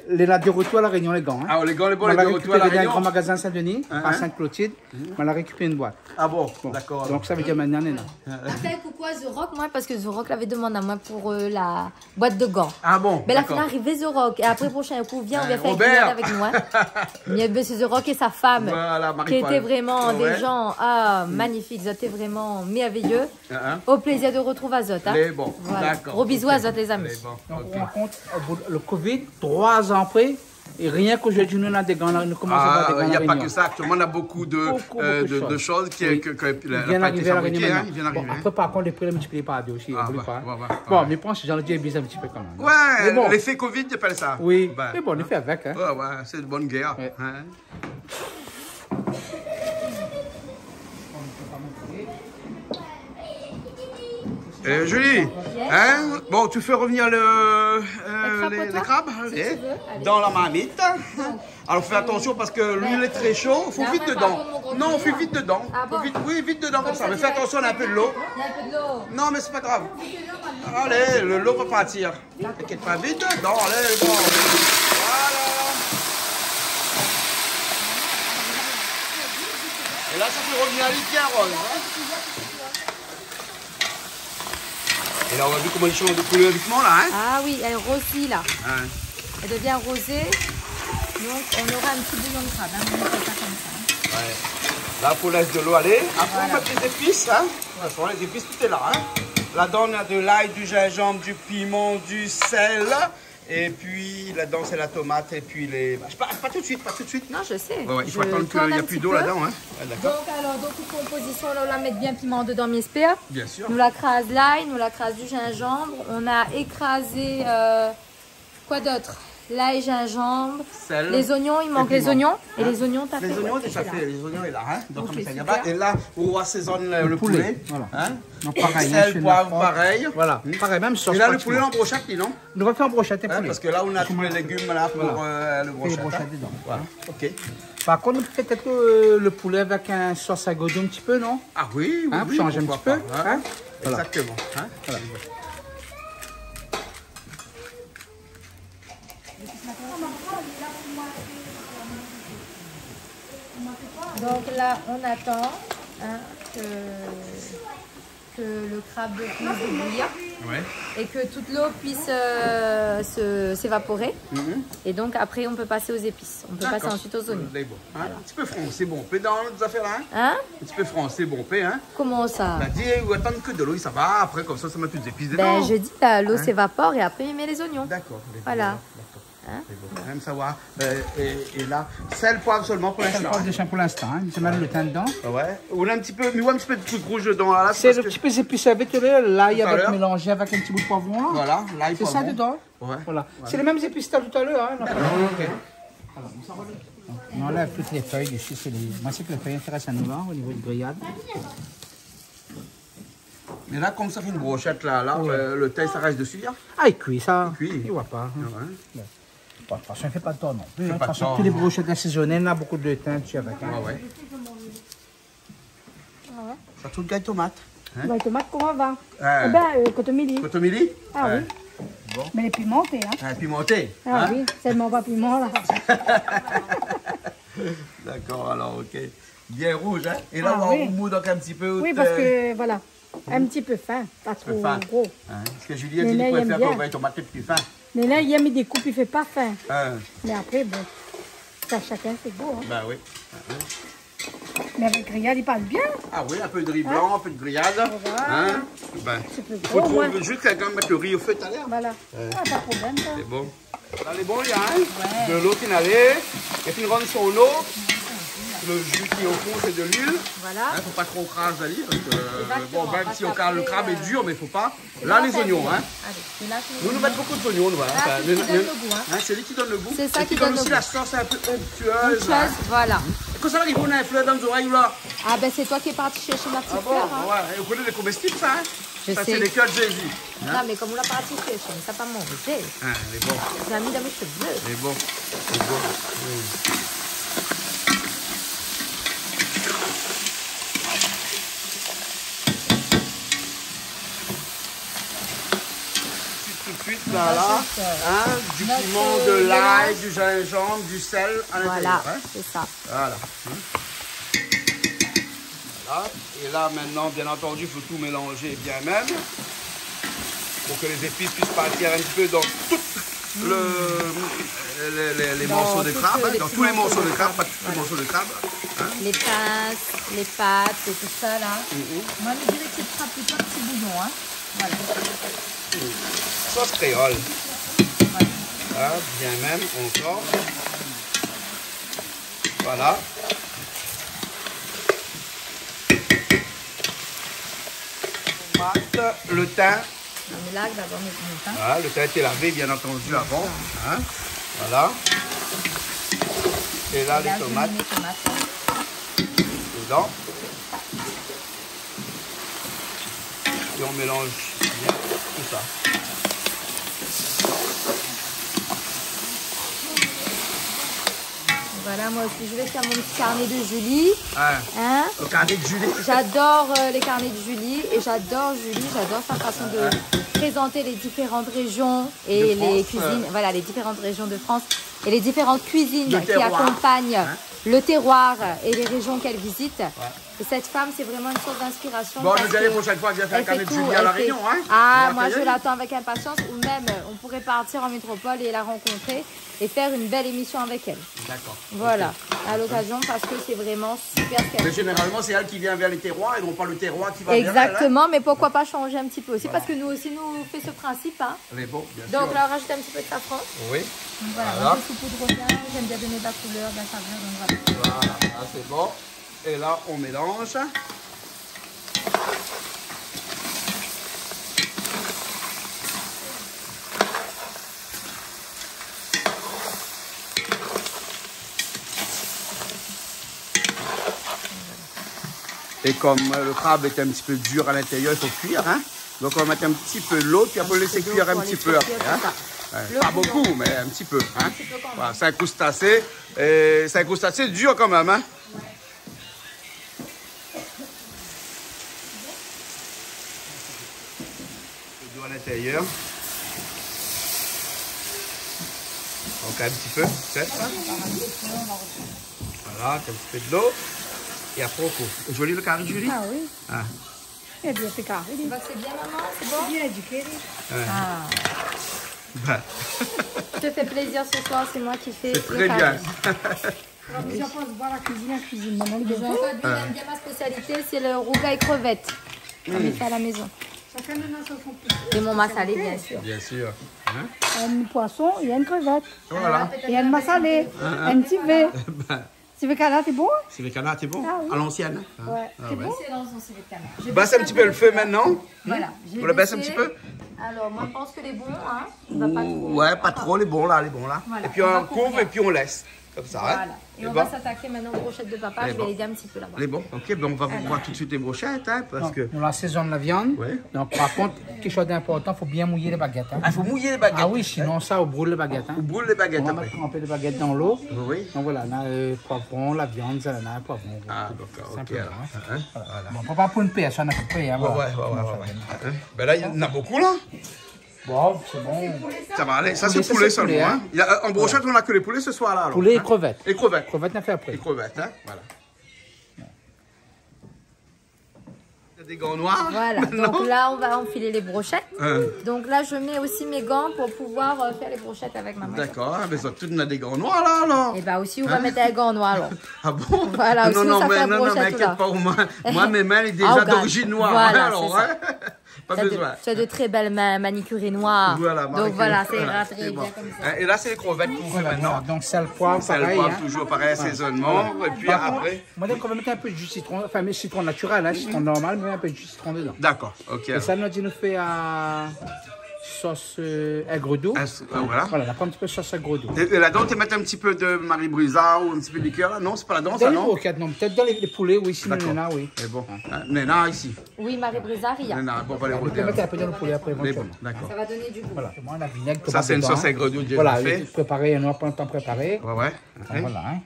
lé la de retour La Rényon, lé gan, hein. Ah, lé gan, lé bon, lé de retour La Rényon. Moin la rékipéré dan in gran magazin Saint-Denis, a sink Klotid. Moin la rékipéré in boit. Ah bon, d'accord, alors. Donk sa vé dir mintnan néna. Hein. Apèl koukou a Zorok, moin, parske Zorok lavé demann amoin pou, euh, la boîte de gants. Ah bon, d'accord. Ben, la fine arivé, Zorok. É apré, proshin kou, vien, ou vien fé in griyad avèk nou, hein. Robert. Mé mésyé Zorok é sa fanm, voilà, Marie-Paul, ki lété vréman dé jan, ah, magnifik. Zot lété vréman mèrvéyé. Hein, hein. Au plaisir de retrouver azot, hein. Lé bon, d'accord, ok. Voilà. Gros bisous azot, les amis. Lé bon, ok. Donk, ou rann kont, o bout, le covid, troi zan apré, é rienk zordi, nou néna dé gan la, nou komans avoir dé gan La Rényon. Ah, il y a pas que ça. Actuellement, on a beaucoup de, euh, de, de choses qui, que, que la, la vien arivé La Rényon mintnan. Bon, apré, par kont, le pri la miltiplié par dé osi, oubli pa, hein. Ah, ouais, ouais, ouais. Bon, mé mi pans, jan di, i abiz in ti pé kan mèm. Ouais, l'effet covid, i apèl sa. Oui. Ben, mé bon, nou fé avèk, hein. Ouais, ouais, c'est de bonne guerre, hein. Euh, Julie, hein, bon, tu fais revenir le, euh, les, les crabes, hein, dans la marmite. Extra potato. Allez. Bon. Alors, fais attention parce que l'huile est très chaude, faut vite dedans. Non, fais vite dedans. Ah bon ? Faut vite, oui, vite dedans comme ça. Mais fais attention, il y a un peu de l'eau. Il y a un peu de l'eau. Non, mais c'est pas grave. Allez, le, l'eau va partir. T'inquiète pas, vite dedans, allez, bon. Voilà. Et là, ça fait revenir les pierres roses, hein. Et là, on a vu comment il change de couleur doucement, là, hein. Ah oui, elle rosit, là. Ouais. Elle devient rosée. Donc, on aura un petit bouillon de crabe, hein. On fait ça comme ça, hein. Ouais. Là, faut laisser de l'eau aller. Après, on met les épices, hein. Voilà. Ouais, faut les épices, tout est là, hein. Là-dedans, on a de l'ail, du gingembre, du piment, du sel. Et puis, là-dedans, c'est la tomate. Et puis, les, je sais pas, pas tout de suite, pas tout de suite. Non, je sais. Ouais, ouais, il faut attendre qu'il y a plus d'eau là-dedans, hein. Je, je tends un petit peu. Ouais, d'accord. Donc, alors, donc, pour composition, là, on va mettre bien piment dedans, mi espère. Bien sûr. Nou la kraz l'ail, nou la kraz du gingembre. On a écrasé, euh, Quoi d'autre ? Lay, zinzanm, sèl, lé zoignon, i mank lé zoignon. É lé zoignon, ou la fé la. Lé zoignon, ou la fé la, in. Donk, OK, konmsa, i lé super. É la, ou asézone le, le poulé, voilà. Donk, parèy, sèl, poiv, parèy. Voilà, parèy, mèm sos. É la, le poulé, ou la broshèt, non ? Nou va fé an broshèt, in, poulé. Parske la, ou na tout lé légim la pou, euh, le broshèt, in. Fé broshèt dedan. Voilà, OK. Par kont, pétèt, euh, le poulé avèk in sos agoudon in ti pé, non ? Ah oui, oui, oui, pourquoi pas, in ? Pou shanj in ti pé, in ? Voilà. Exactement, in ? Voilà. Donc là, on attend, hein, que, que le crabe puisse bouillir, ouais, et que toute l'eau puisse, euh, se, s'évaporer. Mhm. Et donc, après, on peut passer aux épices. On peut passer ensuite aux oignons. D'accord. Lé bon. In ti pé fransé, bon, pé dan zafèr la, in ? Hein ? In ti pé fransé, bon, pé, in ? Koman sa ? Ba, di, ou atann ke dolo i sava, apré, konmsa, sa mèt tout zépis dedan. Ben, je dis, la, l'eau s'évapore et après, il met les oignons. D'accord, lé bon, d'accord. Lé bon. Hein ? Mèm sa va. Euh, é, é la, sèl, poiv solman pou linstan. Sèl, poiv, desann pou linstan, in. Sa mèt le tin dedan. Ouais. Ou na in ti pé, mi voi in ti pé de trik rouj dedan, la, sé parske in ti pé zépis avèk, lay avèk, mélanzé avèk in ti bout poivron, la. Voilà, lay, poivron. Sé sa dedan. Ouais. Voilà. Sé lé mèm zépis talèr, in. D'accord, OK. Voilà. Nou anlèv tout lé fèy desi, sé lé, moin, sé ke lé fèy i intérès anou la, o nivo de griyad. Mé la, konm sa fé in broshèt la, la, euh, le tin, sa i rès desi, in ? Ah, i kui sa. I kui. I voi pa. Ah ouais. Bon. Bon, de tout fason, i fé pa de tor non pli, in. Fé pa de tor, non. De tout fason, tout lé broshèt asézoné, na bonpé de tin desi avèk, in. Ouais, ouais. Ah ouais. Sirtou le gray tomat, in ? Gray tomat, koman i va ? Eh ben, euh, kotomili. Kotomili ? Ah oui. Bon. Mé lé pimanté, in ? Ah, pimanté, in ? Ah oui, sèlman pa piman, la. D'accord, alors, OK. Bien rouj, in ? Ah oui. É la, ou moud ankor in ti pé. Oui, parske, voilà, in ti pé fin, pa tro gro. In ? Parske Julie la di li préfèr le gray tomat pli fin. Mé la, i èm dékoup, i fé pa fin. In. Mé apré, bon, sa, shakinn sé gou, in. Ba oui. Mé avèk griyad, i pas bien. Ah oui, in pé de ri blan, in pé de griyad. Voilà. In ? Ben, i fo trouv zis kèlkin mèt le ri o fé talèr. Voilà. Ah, pa de problèm, sa. Lé bon. La, lé bon, la, in ? Ouais. Dolo fine alé, é fine rann son lo. Le ji ki lé o fon, sé de luil. Voilà. In, fo pa tro kraz ali, parske, euh, bon, mèm si le krab lé dir, mé fo pa. Exactement, parce que, euh, La, lé zoignon, in. Alé, é la, sé lé zoignon. Nou, nou mèt bonpé de zoignon, nou, in. Anfin, sé li ki donn le gou, in. Sé li ki donn le gou. Sé sa ki donn le gou. É ki donn osi la sos in pé onktuèz, la. Onktuèz, voilà. É kan sa i ariv, ou na in flèr dan zorèy, la. Ah ben, c'est toi qui es parti chercher ma petite fleur, hein. Ah bon ? Ouais, é ou koné lé komèstib, sa, in ? Je sais. Sa, sé lé kèr de Jézi, in ? Non, mé konm ou la parti chercher, mé sa pa manzé. Ah, lé bon. J'ai mis dans mes cheveux. Lé bon. Lé bon. Mm. Tout de suite, la, la, in, du piman, de l'ail, du gingembre, du sel à l'intérieur, in. Voilà, c'est ça. Voilà. In. Voilà. É la, mintnan, bien antandu, i fo tout mélanzé bien mèm, pou ke lé zépis i puis partir in ti pé dan tout le, lé, lé, lé morso de krab, in, dan tout lé morso de krab, pa tout lé morso de krab, in. Lé pins, lé pat é tout sa, la. Mm. Moin, mi diré ke sé sra plito in ti bouyon, in. Voilà. Sos kréol. Voilà. In, bien mèm, ankor. Voilà. Tomat, le tin. On mélange d'abord le tin. Voilà, le tin a été lavé, bien entendu, avant, in. Voilà. É la, lé tomat. É la, je mets les tomates. Dedan. É on mélanz bien tout sa. Voilà, moi aussi, je vais faire mon petit carnet de Julie. Ah, hein ? Le carnet de Julie. J'adore, euh, les carnets de Julie et j'adore Julie, j'adore sa façon de présenter les différentes régions et les cuisines, euh, voilà, les différentes régions de France et les différentes cuisines qui accompagnent le terroir et les régions qu'elle visite. Ouais. Et cette femme, c'est vraiment une source d'inspiration parce que elle fait tout, elle fait. Bon, nou di, la proshèn foi, vien fé in karné de Julie La Rénion, in. Ah, moi, je l'attends avec impatience, ou même, euh, on pourrait partir en métropole et la rencontrer et faire une belle émission avec elle. D'accord. Voilà, à l'occasion, parce que c'est vraiment super ce qu'elle fait. Ok. Mais généralement, c'est elle qui vient vers les terroirs et non pas le terroir qui va vers elle, in. Exactement, mais pourquoi pas changer un petit peu aussi, parce que nous aussi, nous fait ce principe, hein. Lé bon, bien sûr. Donc là, on rajoute un petit peu de safran. Oui. Donc voilà, moi, je saupoudre bien, j'aime bien donner de la couleur, de la saveur, donc voilà. Voilà, là, c'est bon. Et là, on mélange. Et comme, euh, le crabe est un petit peu dur à l'intérieur, il faut cuire, hein. Donc on va mettre un petit peu d'eau, puis après on laisse cuire un petit peu après, hein. Ouais, pas beaucoup, mais un petit peu, hein. Voilà, c'est un crustacé. Et c'est un crustacé dur quand même, hein. L'eau à l'intérieur. Donc un petit peu, peut-être. Voilà, un petit peu de l'eau. Et après, on coupe. Joli le cari, Julie ? Ah oui. Ah. Eh bien, c'est carré. Bah, c'est bien, maman, c'est bon ? C'est bien éduqué, lui. Ouais. Ah. Bah. Je te fais plaisir ce soir, c'est moi qui fais le carré. C'est très bien. Alors, plusieurs fois, on se voit à la cuisine, en cuisine. Maman, les enfants, lui, il aime bien ma spécialité, c'est le rougail crevette. On le fait à la maison. Chacun donne à son, son petit. Et mon massalé, bien sûr. Bien sûr. Hein ? Un poisson et une crevette. Voilà. Et un massalé. Hein, hein. Un petit verre. Bah. Sivé kanar, c'est bon ? Sivé kanar, c'est bon. Ah oui. À l'ancienne, hein ? Ouais, c'est bon. Excellent, son sivé kanar. Bah, je baisse un petit peu le feu maintenant. Voilà. Vous le baissez un petit peu ? Alors, moi, je pense que les bons, hein, on va pas trop. Ouais, pas trop, les bons là, les bons là. Voilà. Et puis on couvre et puis on laisse. Comme ça, hein. Voilà. Et on va s'attaquer maintenant aux brochettes de papa. Je vais aider un petit peu là-bas. Les bons. Ok, ben on va voir tout de suite les brochettes, hein, parce que... Donc, on assaisonne la viande. Oui. Donc, par contre, quelque chose d'important, faut bien mouiller les baguettes, hein. Ah, faut mouiller les baguettes. Ah oui, sinon ça, on brûle les baguettes, hein. On brûle les baguettes après. On va mettre tremper les baguettes dans l'eau. Oui. Donc voilà, on a, euh, poivron, la viande, ça, on a un poivron. Ah, d'accord, ok, alors. Hein, voilà. Bon, on prépare pour une personne à peu près, hein, voilà. Ouais, ouais, ouais. Hein ? Ben là, il y en a beaucoup, là. Bon, c'est bon. Ça va aller. Ça, c'est poulet seulement, hein. Il y a, euh, en brochette, on a que les poulets ce soir, là, alors, hein. Poulet et crevettes. Et crevettes. Crevettes, on a fait après. Et crevettes, hein, voilà. Il y a des gants noirs. Voilà, donc là, on va enfiler les brochettes. Hein. Donc là, je mets aussi mes gants pour pouvoir, euh, faire les brochettes avec ma main. D'accord, ah, mais ça, tout le monde a des gants noirs, là, alors. Eh ben, aussi, on va mettre un gant noir, alors. Ah bon ? Voilà, aussi, ça fait brochette, là. Non, non, mais inquiète pas, moi, moi, mes mains, elles sont déjà d'origine noire, hein, alors, hein. Pas besoin. Tu as de, tu as de très belles mains manicurées noires. Voilà, manicurées. Donc voilà, c'est bien comme ça. Hein, et là, c'est les crevettes qu'on fait maintenant. Voilà, donc sel, poivre, pareil, hein. Sel, poivre, toujours pareil, assaisonnement. Voilà. Et puis après, moi, donc, on va mettre un peu de jus de citron, enfin, mais citron naturel, hein, citron normal, mais un peu de jus de citron dedans. D'accord, ok. Et ça, on a dit, on fait à sauce, euh, aigre doux. Ah, c'est, ah, voilà. Voilà, on a pris un petit peu de sauce aigre doux. Et, et là-dedans, tu mets un petit peu de Marie Brizard ou un petit peu de liqueur, là ? Non, c'est pas là-dedans, ça, non ? Dans les brochettes, non. Peut-être dans les, les poulets, oui, sinon, il y en a, oui. D'accord. Mais bon, hein, mais là, ici. Oui, Marie Brizard, il y a. Non, non, bon, on va les regarder. On peut mettre un peu dans le poulet après, éventuellement. Mais bon, d'accord. Ça va donner du goût. Voilà. Moi, on a vinaigre, tomate dedans. Ça, c'est une sauce aigre doux déjà faite. Voilà, elle est préparée, on n'a pas le temps de préparer. Ouais, ouais. Donc, voilà, hein.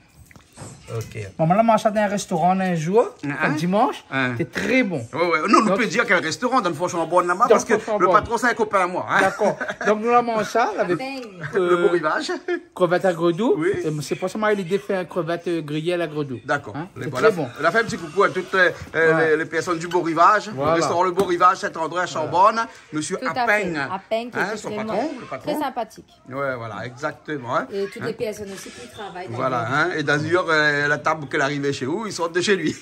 Ok. Bon, moi, la manz sa dan in restoran in zour, in dimansh, té tré bon. Ouais, ouais. Non, nou pé dir kèl restoran, dan Fort Chambord laba, parske le patron, sé in kopin amoin, hein. Dakor. Donk, nou la manz sa, lavé, euh, le Beau Rivage, krevèt a gredou. Oui. É sé pou sa moin la idé fé in krevèt, euh, griyé a la gredou. Dakor. Hein ? Sé tré bon. Nou la fé in ti koukou a tout, euh, euh, lé, lé pèrsone du Beau Rivage, le restoran Le Beau Rivage, Saint-André, à Chambord, monsieur Apeng. Tout à fait. Apeng, hein, son patron, le patron. Tré sinpatik. Ouais, voilà, exactement, hein. Et toutes les personnes aussi qui travaillent dans le... Voilà, hein. Et d'ailleurs, euh, la table qu'elle arrivait chez vous, ils sortent de chez lui.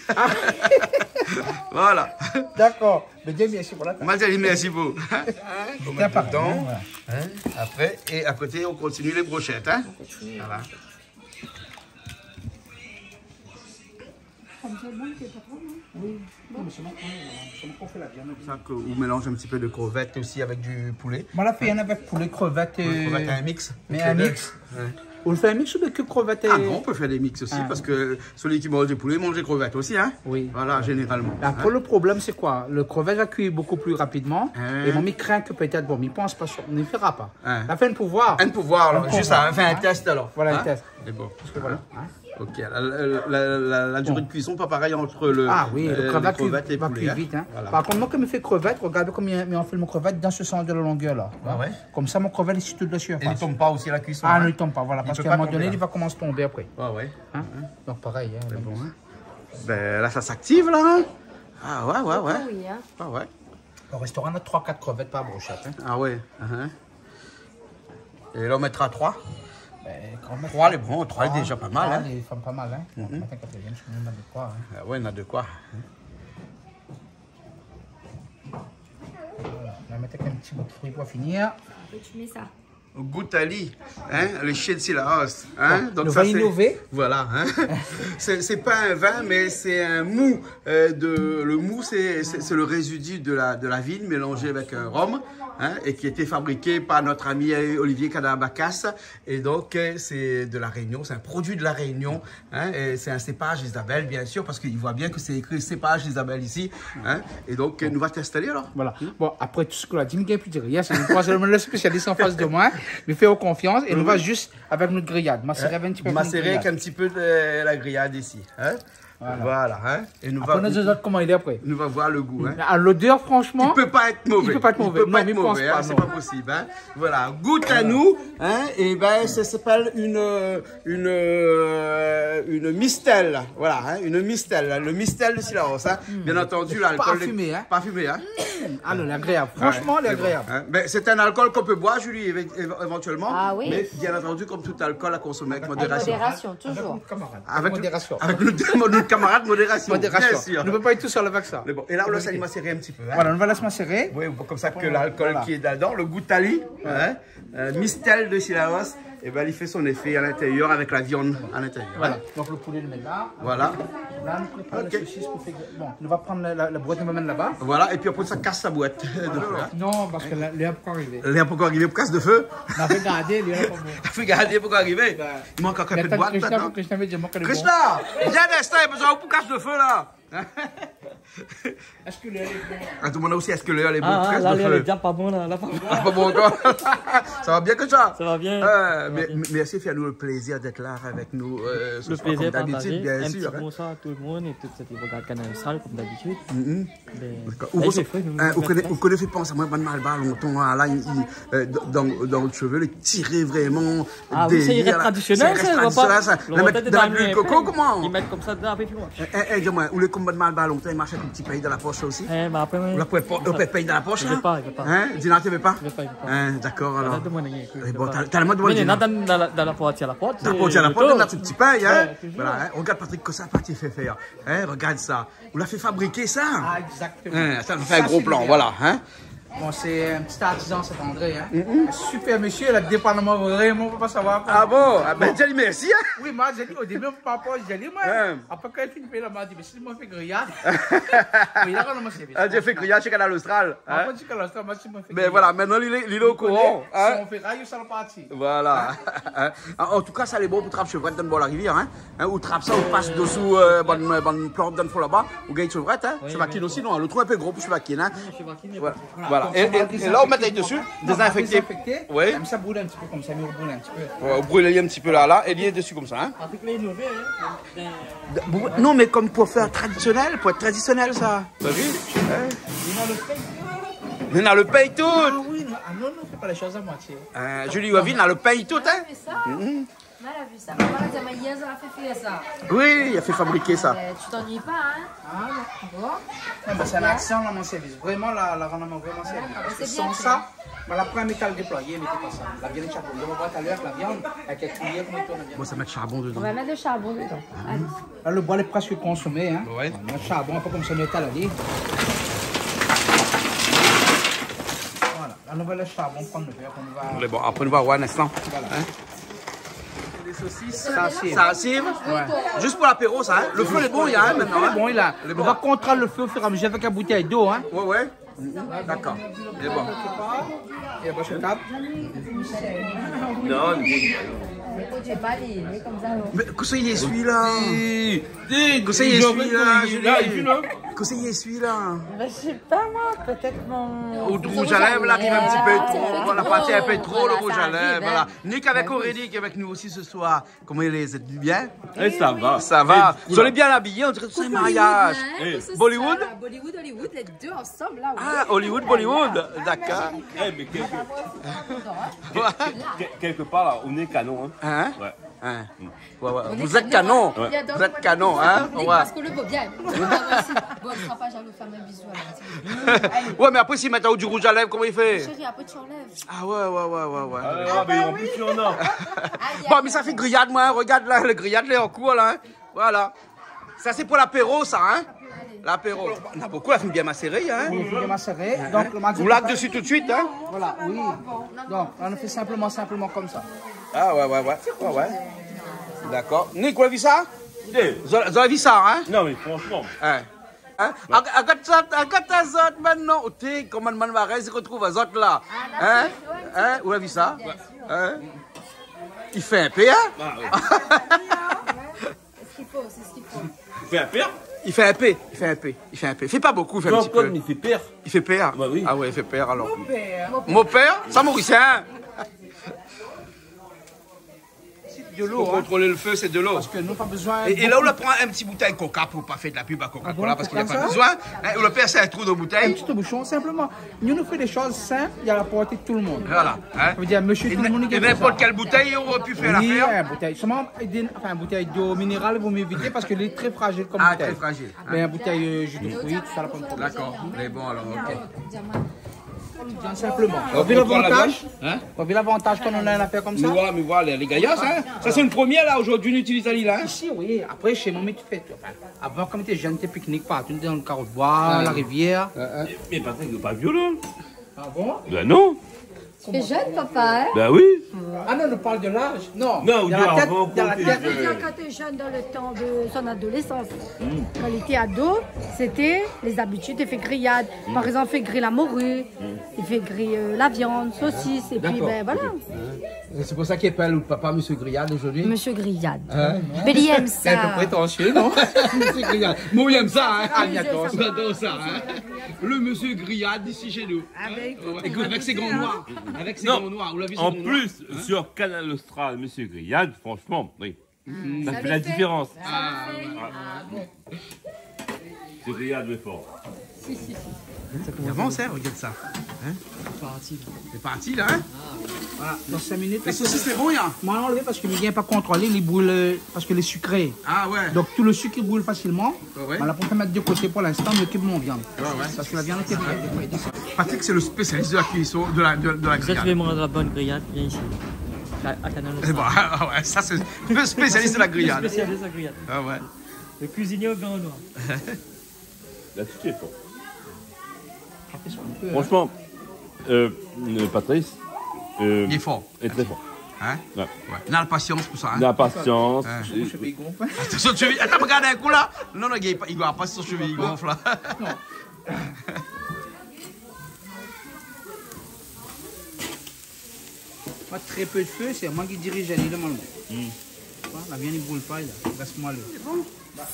Voilà. Dakor. Mé di mèrsi pou la table. Mèrsi pou. Hein ? Hein ? Apré, é a koté, nou kontinié lé broshèt, hein ? Nou kontinié. Voilà. Konmsa, bon, sé pa tro, non ? Oui. Non, mé sé bon, oui, voilà. Sé bon, nou fé la viann. Sa ke ou mélanz in ti pé de krevèt osi avèk du poulé. Moin la fé in avèk poulé, krevèt, euh, krevèt, in mix. Mé in mix. Ouais. Ou fé in mix ou de ke krevèt é... Ah non, on peut faire des mix aussi, parce que celui qui mange du poulet mange des crevettes aussi, hein. Oui. Voilà, généralement. Apré, le problèm, sé koi ? Le krevèt va kui bokou pli rapidman. Hein. É moin, mi krinn ke pétèt, bon, mi pans pa, mi fera pa. Hein. La fé in pou voir. In pou voir, alor. In pou voir, hein. Juste à, enfin, un test, alors. Voilà, un test. Hein ? Mé bon. Parce que voilà, hein. Ok, la, la, la, la, la durée de cuisson, pas pareil entre le, euh, les crevettes et le poulet, hein. Ah oui, le krevèt va kui vit, hein. Voilà. Par kont, moin, kan mi fé krevèt, regard koman mi anfil mon krevèt dan se sans de la longèr la. Ah ouais. Konmsa, mon krevèt lé sur tout la surface. Et il tombe pas aussi à la cuisson, hein. Ah non, li tonm pa, voilà, parske a in moman doné, li va komans tonbé apré. Ouais, ouais. Hein ? Donk, parèy, hein. Mé bon, hein. Ben, la, sa s'active, la, hein. Ah ouais, ouais, ouais. Plito oui, hein. Ah ouais. O restoran, nou na troi, kat krevèt par broshèt, hein. Ah ouais, hein. É la, nou mètra troi. Ben, kan mèm troi, lé bon, troi, lé déza pa mal, hein. Troi, lé pa mal, hein. Mhm. Atann, katrièm, mi mèt de koi, hein. Ah ouais, nou na de koi, hein. Voilà, nou va mèt in ti bout de fri pou finir. Apré, tu mets ça. Gout ali, hein, le shien de Cilaos, hein. Donk nou sa, sé, voilà, hein. Sé, sé pa in vin, mé sé in mou, euh, de, le mou, sé, sé, sé le résidu de la, de la vigne mélangée avec un rhum, hein, et qui était fabriqué par notre ami, euh, Olivier Cadabacasse. Et donc, euh, c'est de La Réunion, c'est un produit de La Réunion. Hein, é sé in sépaz Isabelle, bien sûr, parske i voi bien ke sé ékri sépaz Isabelle isi, hein, é donk, euh, nou va tèst ali, alor. Voilà. Bon, apré tout sak ou la di, mi gingn pi dir rien, sé mwa, sé le spésialis an fas de moin, mi fé aou konfians é nou va zis avèk nout griyad. Maséré avèk in ti pé nout griyad. Maséré avèk in ti pé de la griyad isi, hein. Voilà. Voilà, hein. É nou va, apré nou va zot koman i lé apré. Nou va voir le goût, hein. Ah, l'odèr, franchement, i pé pa èt mové. I pé pa èt mové. Non, mi pans pa, non. Sé pa posib, hein. Voilà, gout anou, hein, é bin, sa i apèl une, euh, une, euh, une mistèl, voilà, hein, une mistèl, le mistèl de Cilaos, hein. Bien entendu, l'alcool lé parfumé, hein. Parfumé, hein. Alor, lé agréab. Franchement, lé agréab. Hein. Mé sé in alkol k'on pé boir, Julie, éve-, éve-, éventuellement. Ah oui. Mé bien entendu, konm tout alkol, a konsomé avèk modérasion. Avèk modérasion, toujours. Avèk modérasion. Avèk nout, nout kamarad, modérasion, bien sûr. Modérasion. Nou pé pa èt tou sèl avèk sa. Mé bon, é la, ou lès ali maséré in ti pé, hein. Voilà, nou va lès maséré. Oui, konmsa ke l'alkol ki lé dedan, le gout ali, hein. Euh, mistèl de Cilaos, é bin, li fé son éfé a l'intérieur avèk la viann a l'intérieur, hein. Voilà. Donk le poulé, nou mèt la. Voilà. La nou prépar la sosis pou fé, bon, nou va pran la, la, la boit, nou va mèt laba. Voilà, épi apré sa kas la boit de fé, hein. Non, parske la, lèr pankor arivé. Lèr pankor arivé pou kas de fé. Nou la fé gardé, lèr lé pa bon. Fé gardé, pankor arivé. Bin. I mank ankor in pé de boit, Krishna, atann. Krishna, vien dèstan, pou kas de fé la. Èske lèr lé bon ? Ah, tout le monde aussi, èske lèr lé bon ? Ah, ah, la, lèr lé pa bon, la, la, pa bon. Ah, pa bon ankor. Ça va bien, Krishna ? Ça va bien. Euh, mé-, mèrsi, fé anou le plézir d'èt la avèk nou, euh, ce soir, comme d'habitude, bien sûr, hein. Le plézir partagé. In ti bonswar a tout le monde é tout sak i rogard Kanal Austral, konm d'abitid. Bin, d'accord. Ou koné, ou koné, fé pans amoin bann malbar lontan, hein, la, i, i, euh, dan, dan le shové, lé tiré vréman. Ah oui, sa i rès tradisionèl, sa, i rès tradisionèl, sa. Lontan té mèt dan luil koko, koman ? I mèt konmsa dedan, apré, pi voilà. Eh, eh, eh, di amoin, ou lé konm bann malbar lontan, i marsh avèk in ti pèy dan la posh osi ? Eh, mé apré, moin, ou la pran, ou pran pèy dan la posh, hein ? Hein, Dina, té vé pa ? Té vé pa, té vé pa. Hein, d'accord, alor. Voilà, demann amoin, ékout, té vé pa. Mé dan, dan la, dan la port, a la port, sé le loto. Voilà, hein. Toujours. Hein, rogard Patrick, kosa Patrick i fé fé, hein. Hein, rogard sa. Ou la fé fabriké sa ? Ah, exactement. Hein, sa, nou fé in gro plan, voilà, hein. Bon, sé in ti artizan, Saint-André, hein. Un super mésyé, la dépann amoin vréman, pou pa savoir koman. Ah bon ? Ah bin, di ali mèrsi, hein. Oui, moin la di ali o début, pa rapor, di ali, moin. Apré, kan li fine pèy la, moin la di, mé si moin fé griyad. Mé li la rann amoin sèrvis. Ah, li fé griyad shé Kanal Austral, hein. Apré, di Kanal Austral, moin, si moin fé griyad. Mé voilà, mintnan, li lé, li lé o kouran, hein. Son féray, sa la parti. Voilà. Hein ? An, an tou ka, sa lé bon pou trap shevrèt dan le bor la rivièr, hein. Hein, ou trap sa, ou pas dosou, euh, bann, bann plant dan le fon laba, ou gingn shevrèt, hein. Oui, oui. Shevakine osi, non, le trou in pé gro pou shevakine, hein. Non, shevakine, voilà. Voilà. É, é la, ou mèt ali desi, dézinfèkté. Dézinfèkté. Oui. Konmsa, bril in ti pé konmsa, mé ou bril in ti pé. Ouais, ou bril in ti pé la, la, é li lé desi konmsa, hein. Patrick la inové, hein. Non, mé konm pou fé tradisionèl, pou èt tradisionèl, sa. Ou la vi ? Hein ? Li na le pèy tout. Li na le pèy tout. Ah oui, non, ah non, non, fé pa lé shoz a moitié. Euh, Julie, ou la vi, li na le pèy tout, hein. Ah, sé sa. Moin la vi sa. Moin la di, mé yèr, sa la fé fé sa. Oui, li la fé fabriké sa. Euh, tu t'ennuies pas, hein ? Ah, non. Bon. Non, mé sé in aksion, la, mon sèrvis. Vréman, la, la rann amoin vréman sèrvis. Ah, parske sé bien, san sa, moin la pran métal déployé, mé té pa sa. La viann, sharbon. Nou va voir talèr avèk la viann, avèk la kuiyèr, koman i tourn la viann. Bon, sa mèt sharbon dedan. On va mettre le charbon dedans. Allez. La, le boi lé prèsk konsomé, hein. Ouais. Bon, nou mèt sharbon, apré konmsa, nou étal ali. Voilà. La, nou va lès sharbon pran le vèr, nou va... Mé bon, apré, nou va voir in instan. Voilà. Hein ? Sa siv. Sa siv. Ouais. Zis pou lapéro, sa, hein. Le fé lé bon, li la, hein, mintnan, hein. Lé bon, li la. Nou va kontrol le fé o fur é a mezur avèk la boutèy dolo, hein. Ouais, ouais. D'accord. Lé bon. É bon, sé tab. Non, non. Mé kosa i lé, sui-la ? Kosa i lé, sui-la, Julie ? Kosa i lé, sui-la ? Ben, je sais pas, moi, peut-être mon... Ou du rouj a lèv, la, ki ariv in ti pé tro. Voilà, parti in pé tro, le rouj a lèv, voilà. Nik avèk Aurélie ki lé avèk nou osi se soir. Koman i lé, zot lé bien ? Eh, sa va. Sa va. Eh, cool. Zot lé bien abiyé, on diré sé in mariaz. Bollywood ? Bollywood, Hollywood, les deux ensemble, là, oui. Ah, Hollywood, Bollywood. D'accord. Eh, mais quelque, que-, quelque part, là, on est canon, hein. Hein ? Ouais. Hein. Ouais, ouais. Vous êtes canon. Vous êtes canon, hein ? Ouais. Parce que le beau bien. Bon, il sera pas jaloux, fais un bisou à la petite. Allez. Ouais, mé apré, si i mèt du rouj a lèv, koman i fé ? Chérie, après, tu enlèves. Ah ouais, ouais, ouais, ouais, ouais. Ah, bah oui. Bon, mé sa fé griyad, moin, hein. Regarde là, le griyad, lé an kour, la, hein. Voilà. Sa, sé pou lapéro, sa, hein. Lapéro. Na bonpé, la fine bien maséré, in. Oui, bien maséré. Donk, lo mari... Ou lak dési tout suit, in. Voilà, oui. Donk, nou fé sinploman, sinploman konmsa. A oué, oué, oué. Oué, oué. Dakor. Nik, ou la vi sa ? Zot, zot la vi sa, in ? Non, mé fransman. In ? In ? Agat, agat sa, agat sa zot mintnan. Oté, koman bann marèz i rotrouv azot la ? In ? In ? Ou la vi sa ? In ? I fé in pé, in ? A oui. Sé sak i fo, sé sak i fo. I fé in pé ? I fé in pé, i fé in pé, i fé in pé. I fé pa bonpé, i fé in ti pé. Non, i fé pèr. I fé pèr ? Ba oui. A oué, i fé pèr alor. Mopèr. Mopèr, sa morisien. Dolo, in. Pou kontrol lo fé, sé dolo. Parske nou pa bezoin... É, é la, ou la pran in ti boutèy Coca pou pa fé de la pub à Coca-Cola, parske na pa bezoin. A bon, Coca, sa ? In, ou la pèrs in trou dan boutèy. In ti boushon, sinploman. Nou, nou fé dé shoz sinp, i a la porté tout lo moun. Voilà, in. Sa i vé dir, mésyé tout lo moun i gingn sa. É ninport kèl boutèy, ou pé fé lafèr. Oui, in boutèy. Solman, anfin, in boutèy dolo minéral, vo myé évité parske lé tré frazil konm boutèy. A, tré frazil. Mé in boutèy, eu, ji de frui, tousa, la, pa de problèm. Dakor. Mé bon, alor, OK. Tout sinploman. Ou la vi lavantaz ? In ? Ou la vi lavantaz kan nou na in afèr konmsa ? Mé voilà, mé voilà, lé gayar, in. Sa, sé in promié, la, zordi, nou itiliz ali, la, in. Isi, oui. Apré, shé moin, mi té fé, anfin, avan, kan mi té jenn, té piknik partou, dan lo karo d'boi, la rivièr. Mé Patrick, lé pa violent. A bon ? Bin non. Ou lé jenn, papa, in ? Bin oui. A non, nou parl de laz. Non, dan la tèt, dan la tèt. Sa i vé dir kan té jenn, dan lo tan de son adolésans, kan li té ado, sété lé zabitid de fé griyad. Par égzanp, fé griy la mori, i fé griy, eu, la viann, sosis, épi, bin, voilà. Dakor. OK. É sé pou sa k'i apèl out papa Mésyé Griyad zordi ? Mésyé Griyad. In ? Mé li èm sa. Sé in pé prétansié, non ? Mésyé Griyad. Moin, mi èm sa, in. A, mi ador sa. J'adore ça, hein. Le monsieur grillade ici chez nous. Avec, avec ses grands noirs. Avec ses grands noirs. Vous l'avez, ses grands noirs, hein ? Non. En plus, sur Kanal Austral, Monsieur Grillade, franchement, oui. Mm. Ça fait la différence. Ça le fait. Ah, ouais. Ah, bon. Monsieur Grillade, mais fort. Si, si, si. I avans, hein, regard sa. Hein ? Lé parti, la. Lé parti, la, hein ? Ah, oui. Voilà, dan sink minit, la, sosis lé bon, la. Moin la anlèv parske mi gingn pa kontrolé, li bril, eu, parske lé sikré. Ah ouais. Donk tout lo sik i bril fasilman. Ouais, ouais. Mé la, pou fé mèt de koté pou linstan, mi okip mon viann. Ouais, ouais. Parske la viann lé... Patrick, c'est le spécialiste de la cuisson, de la, de, de la grillade. Si tu veux manger de la bonne grillade, viens ici. À, à Kanal Austral. Eh ben, ah ouais, ça, c'est le spécialiste de la grillade. Le spécialiste de la grillade. Ah ouais. Le cuisinier au Grand Noir. Là, tu es fort. Franchement, euh, euh, Patrice, euh, il est fort. Il est très fort. Hein ? Ouais. Ouais. Na la pasians pou sa, hein ? Na la pasians. Ouais. Son sheviy i gonf. Atann, son sheviy. Atann, regard in kou la. Non, non, li gingn pa, li gingn pa, son sheviy i gonf la. Non. Moin, très peu de feu, c'est moi qui dirige normalement. Hmm. Voilà, la viann i bril pa, la. Rès moelleux.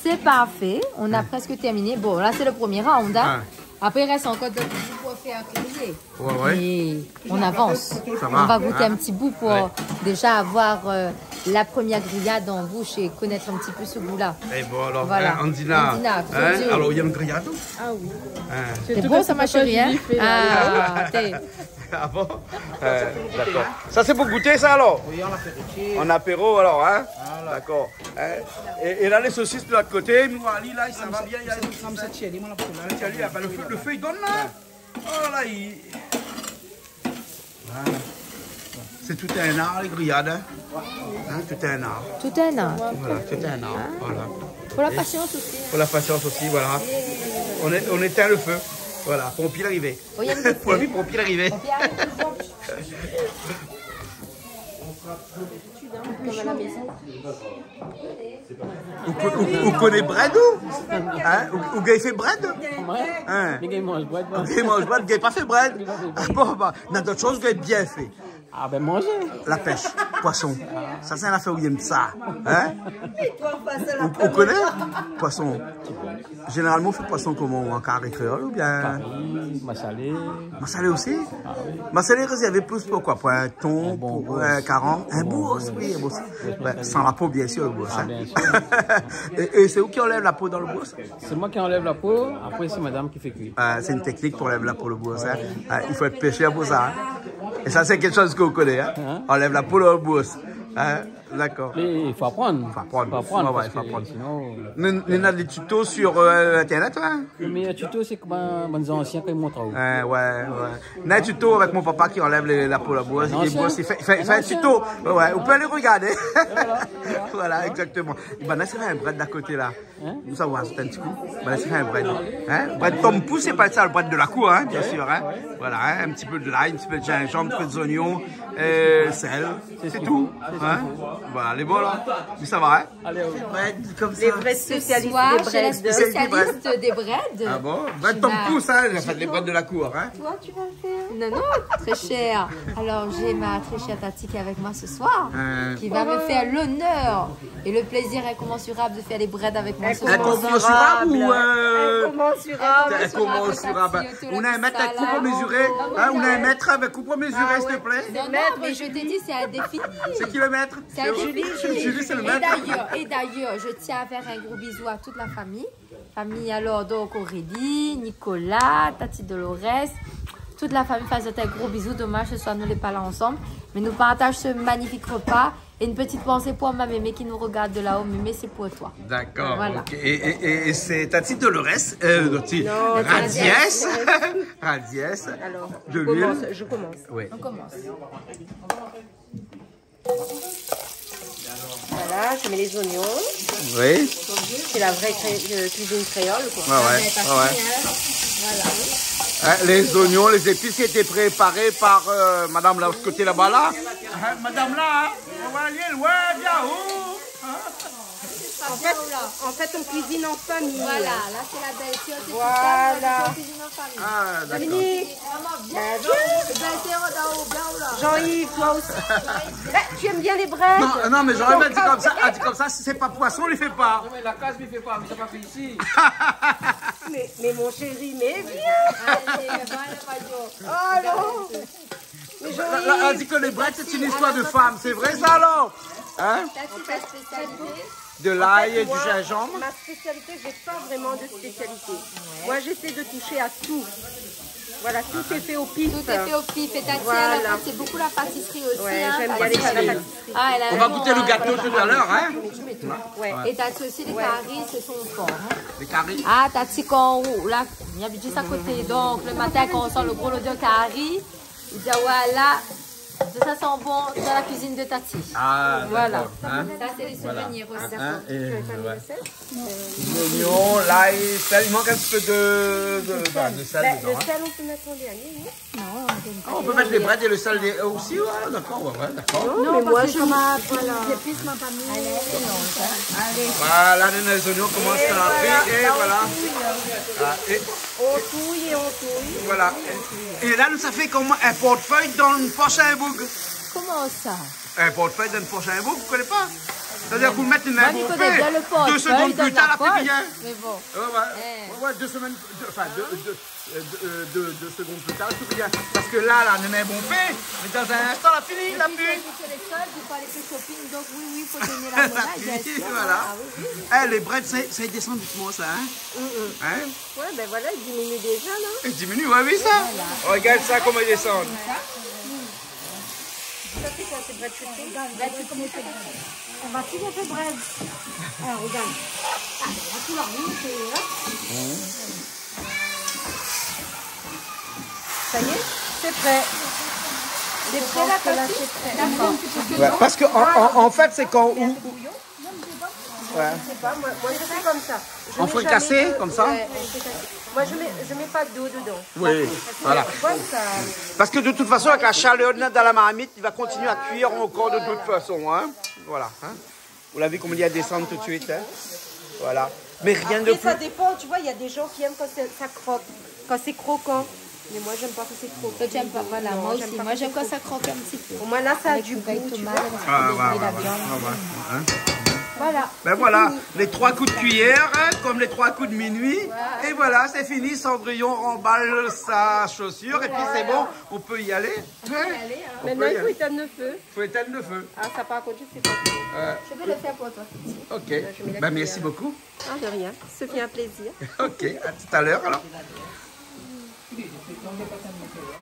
C'est parfait, on a presque terminé. Bon, là, c'est le premier round, hein. Ah. Après, il reste encore d'autres bouts pour faire griller. Ouais, ouais. Et on avance. Ça va. On va goûter un petit bout pour déjà avoir, euh, la première grillade en bouche et connaître un petit peu ce goût-là. Et bon, alors, hein, Andina, hein, alors, il y a une grillade ? Ah oui. Hein. C'est bon, ça, ma chérie, hein ? Ah, t'es... Ah bon ? Euh, d'accord. Ça, c'est pour goûter, ça, alors ? Oui, en apéritif. En apéro, alors, hein ? Voilà. D'accord. Hein ? Et, et là, les saucisses de l'autre côté, nou, ali, la, ça va bien, il y a des saucisses, hein ? Tiens, lui, ah, ben, le feu, le feu, il donne, là. Oh, là, il... Voilà. C'est tout un art, les grillades, hein ? Hein, tout un art. Tout un art. Voilà, tout un art. Voilà. Faut la patience aussi, hein. Faut la patience aussi, voilà. On é-, on éteint le feu. Voilà, pompier arrivé. Oh, il y a le feu. Pompier, pompier arrivé. Pompier arrive. Comme à la maison. Ou ko-, ou, ou koné brèd, ou ? Hein ? Ou, ou gingn fé brèd ? Moin ? Hein ? Mi gingn manz brèd, moin. Ou gingn manz brèd, ou gingn pa fé brèd ? Mi gingn pa fé brèd. Ah bon, bah, na d'ot shoz ou gingn bien fé. Ah, ben, manzé. La pèsh, poison. Sa, sé in afèr ou yèm sa. Hein ? Ou, ou koné ? Poison. Zénéralman, ou fé poison koman ? An kari kréol oubien ? Kari, masalé. Masalé osi ? Ah oui. Masalé rézèrvé plis pou koi ? Pou in ton, pou in karan ? In bours, oui, in bours. Ouais, san la po, bien sir, lo bours, hein. Ah, bien sûr. É, é sé ou ki anlèv la po dan lo bours ? C'est moi qui enlève la peau, après c'est madame qui fait cuire. Ah, c'est une technique pour enlever la peau le bours, hein. Ah, il faut être pêcheur pour ça, hein. Et ça, c'est quelque chose que vous connaissez, hein. Hein ? Enlève la peau le bours, hein. D'accord. Mé i fo aprann. Fo aprann. Fo aprann, ouais, ouais, parske fo aprann. Sinon... Néna, néna dé tuto sur, euh, internet, ouais. Le meilleur tuto, sé koman bann zansien kan i mont aou. Ouais, ouais, ouais. Néna in tuto avèk mon papa ki anlèv lé, la po la boué. Non, i fé, i fé in tuto. Ouais, ouais, ou pé alé regardé. Voilà, voilà. Voilà, exactement. Ébin, la, sé in brèd a koté la. Hein ? Nou sa oir, azout in ti kou. Voilà, sé in brèd. Hein ? Brèd tonm pou, sé pa sa, le brèd de la kour, hein, bien sûr, hein. Voilà, hein, un petit peu de l'ail, un petit peu de gingembre, un petit peu d'oignon, euh, sel. Sé tout. Hein ? Voilà, lé bon la. Mé sa va, hein ? Allez, on... Brèd konmsa. Les vrais spécialistes des brèdes. Ce soir, je suis la spécialiste des brèdes. Ah bon ? Brèd tonm pou sa, an fèt, lé brèd de la kour, hein. Toi, tu vas le faire ? Non, non, très cher. Alors, j'ai ma très chère Tati qui est avec moi ce soir, qui va me faire l'honneur et le plaisir incommensurable de faire les brèdes avec moi ce soir. Incommensurable ou, euh... Incommensurable. Incommensurable. Tati, ou la di sa la. On a un mètre avec coupe-mezuré, hein, on a un mètre avec coupe-mezuré, s'il te plaît. Ah ouais. Non, non, mais je t'ai dit, c'est un défi. C'est qui le maître ? C'est un défi. Julie, Julie, c'est le maître. Et d'ailleurs, et d'ailleurs, je tiens à faire un gros bisou à toute la famille. Famille, alors, donc, Aurélie, Nicolas, Tati Dolores, toute la famille, fé azot in gro bizou. Dommage, ce soir, nou lé pa la ansanm. Mais nous partageons ce magnifique repas. Et une petite pensée pour ma mémé qui nous regarde de là-haut. Mémé, c'est pour toi. D'accord, voilà. Ok. Et, et, et, et c'est Tati Dolores, euh, Tati... Non, Radiès. Radiès. Alors, je commence, je commence. Oui. On commence. Voilà, je mets les oignons. Oui. C'est la vraie cré-, euh, cuisine créole, quoi. Ouais, ouais, ouais, ouais. Voilà. Hein, les oignons, les épices qui étaient préparées par, euh, madame là, de ce côté là-bas, là. Hein, madame là, hein. On va aller loin, bien haut. Hein. En fait, en fait, on cuisine en famille. Voilà, là, c'est la belle-sœur, c'est tout ça, on cuisine en famille. Ah, d'accord. Dominique, Bah, viens. Jean-Yves, toi aussi. Bah, tu aimes bien les brèdes ? Non, non, mais j'aurais bien dit comme ça, a dit comme ça, si c'est pas poisson, on lui fait pas. Non, mais la cage, lui fait pas, mais ça pas fait ici. Mais, mais mon chéri, mais viens. Allez, voilà, Mario. Oh non. Mais Jean-Yves. Là, là, elle dit que les brèdes, c'est une histoire de femme. C'est vrai, ça, alors ? Hein ? Ça, c'est ta spécialité. De l'ail et du gingembre. En fait, moi, ma spécialité, j'ai pas vraiment de spécialité. Moi, j'essaie de toucher à tout. Voilà, tout est fait au pif. Tout est fait au pif. Et Tati, elle, en fait, c'est beaucoup la pâtisserie aussi, hein, Tati. Ouais, j'aime bien les pâtisseries. Ah, elle a... On va goûter le gâteau tout à l'heure, hein. Ouais. Et Tati aussi, les caris, c'est son fort, hein. Les caris. Ah, Tati, kan ou la, mi abit zis a koté. Donk, le matin, kan ou san le gro lodèr kari, ou di, ah, voilà, sa i san bon dan la kuizine de Tati. Ah, voilà. D'accord, hein. Sa, sé lé souvenir osi. Voilà. Hein, et ouais. L'oignon, l'ail, sel, il manque un petit peu de, de, bah, de sel dedans, hein. Bah, le sel, on peut mettre en dernier, non ? Non, on peut pas. Ah, on peut mettre les brèdes et le sel aussi, ouais, d'accord, ouais, ouais, d'accord. Non, mais moi, je mets, voilà. Voilà, les oignons commencent à arriver, et voilà. Ah, et On touy é on touy. Voilà. É la, nou sa fé konm in portefeuille dan in posh in boug. Koman sa ? In portefeuille dan in posh in boug, ou koné pa ? Sétadir ke ou mèt in boug, dé segonn pli tar, la pi rien. Mé bon. Ouais, ouais. Ouais, ouais, dé semèn, dé, anfin, dé, dé, euh, dé, euh, dé, dé segonn pli tar, la pi rien. Parske la, la, nou mèt in boug, mé dan in instan, la fini, la pi. Ou fé lé soldes, ou fé lé shopping, donk oui, oui, fo done la mona, bien sûr. Voilà. Ah oui, oui. Eh, lé brèd, sa, sa i désann dousman, sa, hein ? Mm, mm. Hein ? Ouais, ben voilà, i diminu déza, non ? I diminu, ouais, oui, sa. Voilà. Regard sa, koman i désann. Sa, sé koi, sé brèd shoté ? Brèd shoté. On va tout à fait brèd. Alors, regarde. Ah, ben, la couleur rouge, c'est, hop. Ça y est, c'est prêt. C'est prêt, la pâte ? D'accord. Ouais, parske an, an, an fèt, sé kan ou, ou, Ouais. Je sais pas, moi, moi, je fais comme ça. En fricassé, comme ça ? Ouais, en fricassé. Moi, je mets, je mets pas d'eau dedans. Oui, voilà. Comme ça. Parce que de toute façon, avec la chaleur dans la marmite, il va continuer à cuire encore de toute façon, hein. Voilà, hein. Vous l'avez vu comme il y a descendre tout de suite, hein. Voilà. Mais rien de plus. Après, ça dépend, tu vois, il y a des gens qui aiment quand c'est, ça croque, quand c'est croquant. Mais moi, j'aime pas quand c'est trop. Toi, tu aimes pas, voilà, moi aussi. Non, j'aime pas quand c'est trop. Moi, j'aime quand ça croque un petit peu. Au moins, là, ça a du goût, tu vois. Avec, avec tomate, un petit peu de, de la viande. Ah, ouais, ouais, ouais, ouais. Voilà, c'est fini. Ben voilà, les trois coups de cuillère, hein, comme les trois coups de minuit. Voilà. Et voilà, c'est fini. Cendrillon remballe sa chaussure et puis c'est bon, on peut y aller. On peut y aller, hein. On peut y aller. Maintenant, il faut éteindre le feu. Faut éteindre le feu. Ah, ça, par contre, je sais pas. Euh, je vais le faire pour toi tout de suite. Ok. Ben, je mets la cuillère. Ben, merci beaucoup. Ah, de rien. Ce fut un plaisir. Ok, à tout à l'heure, alors.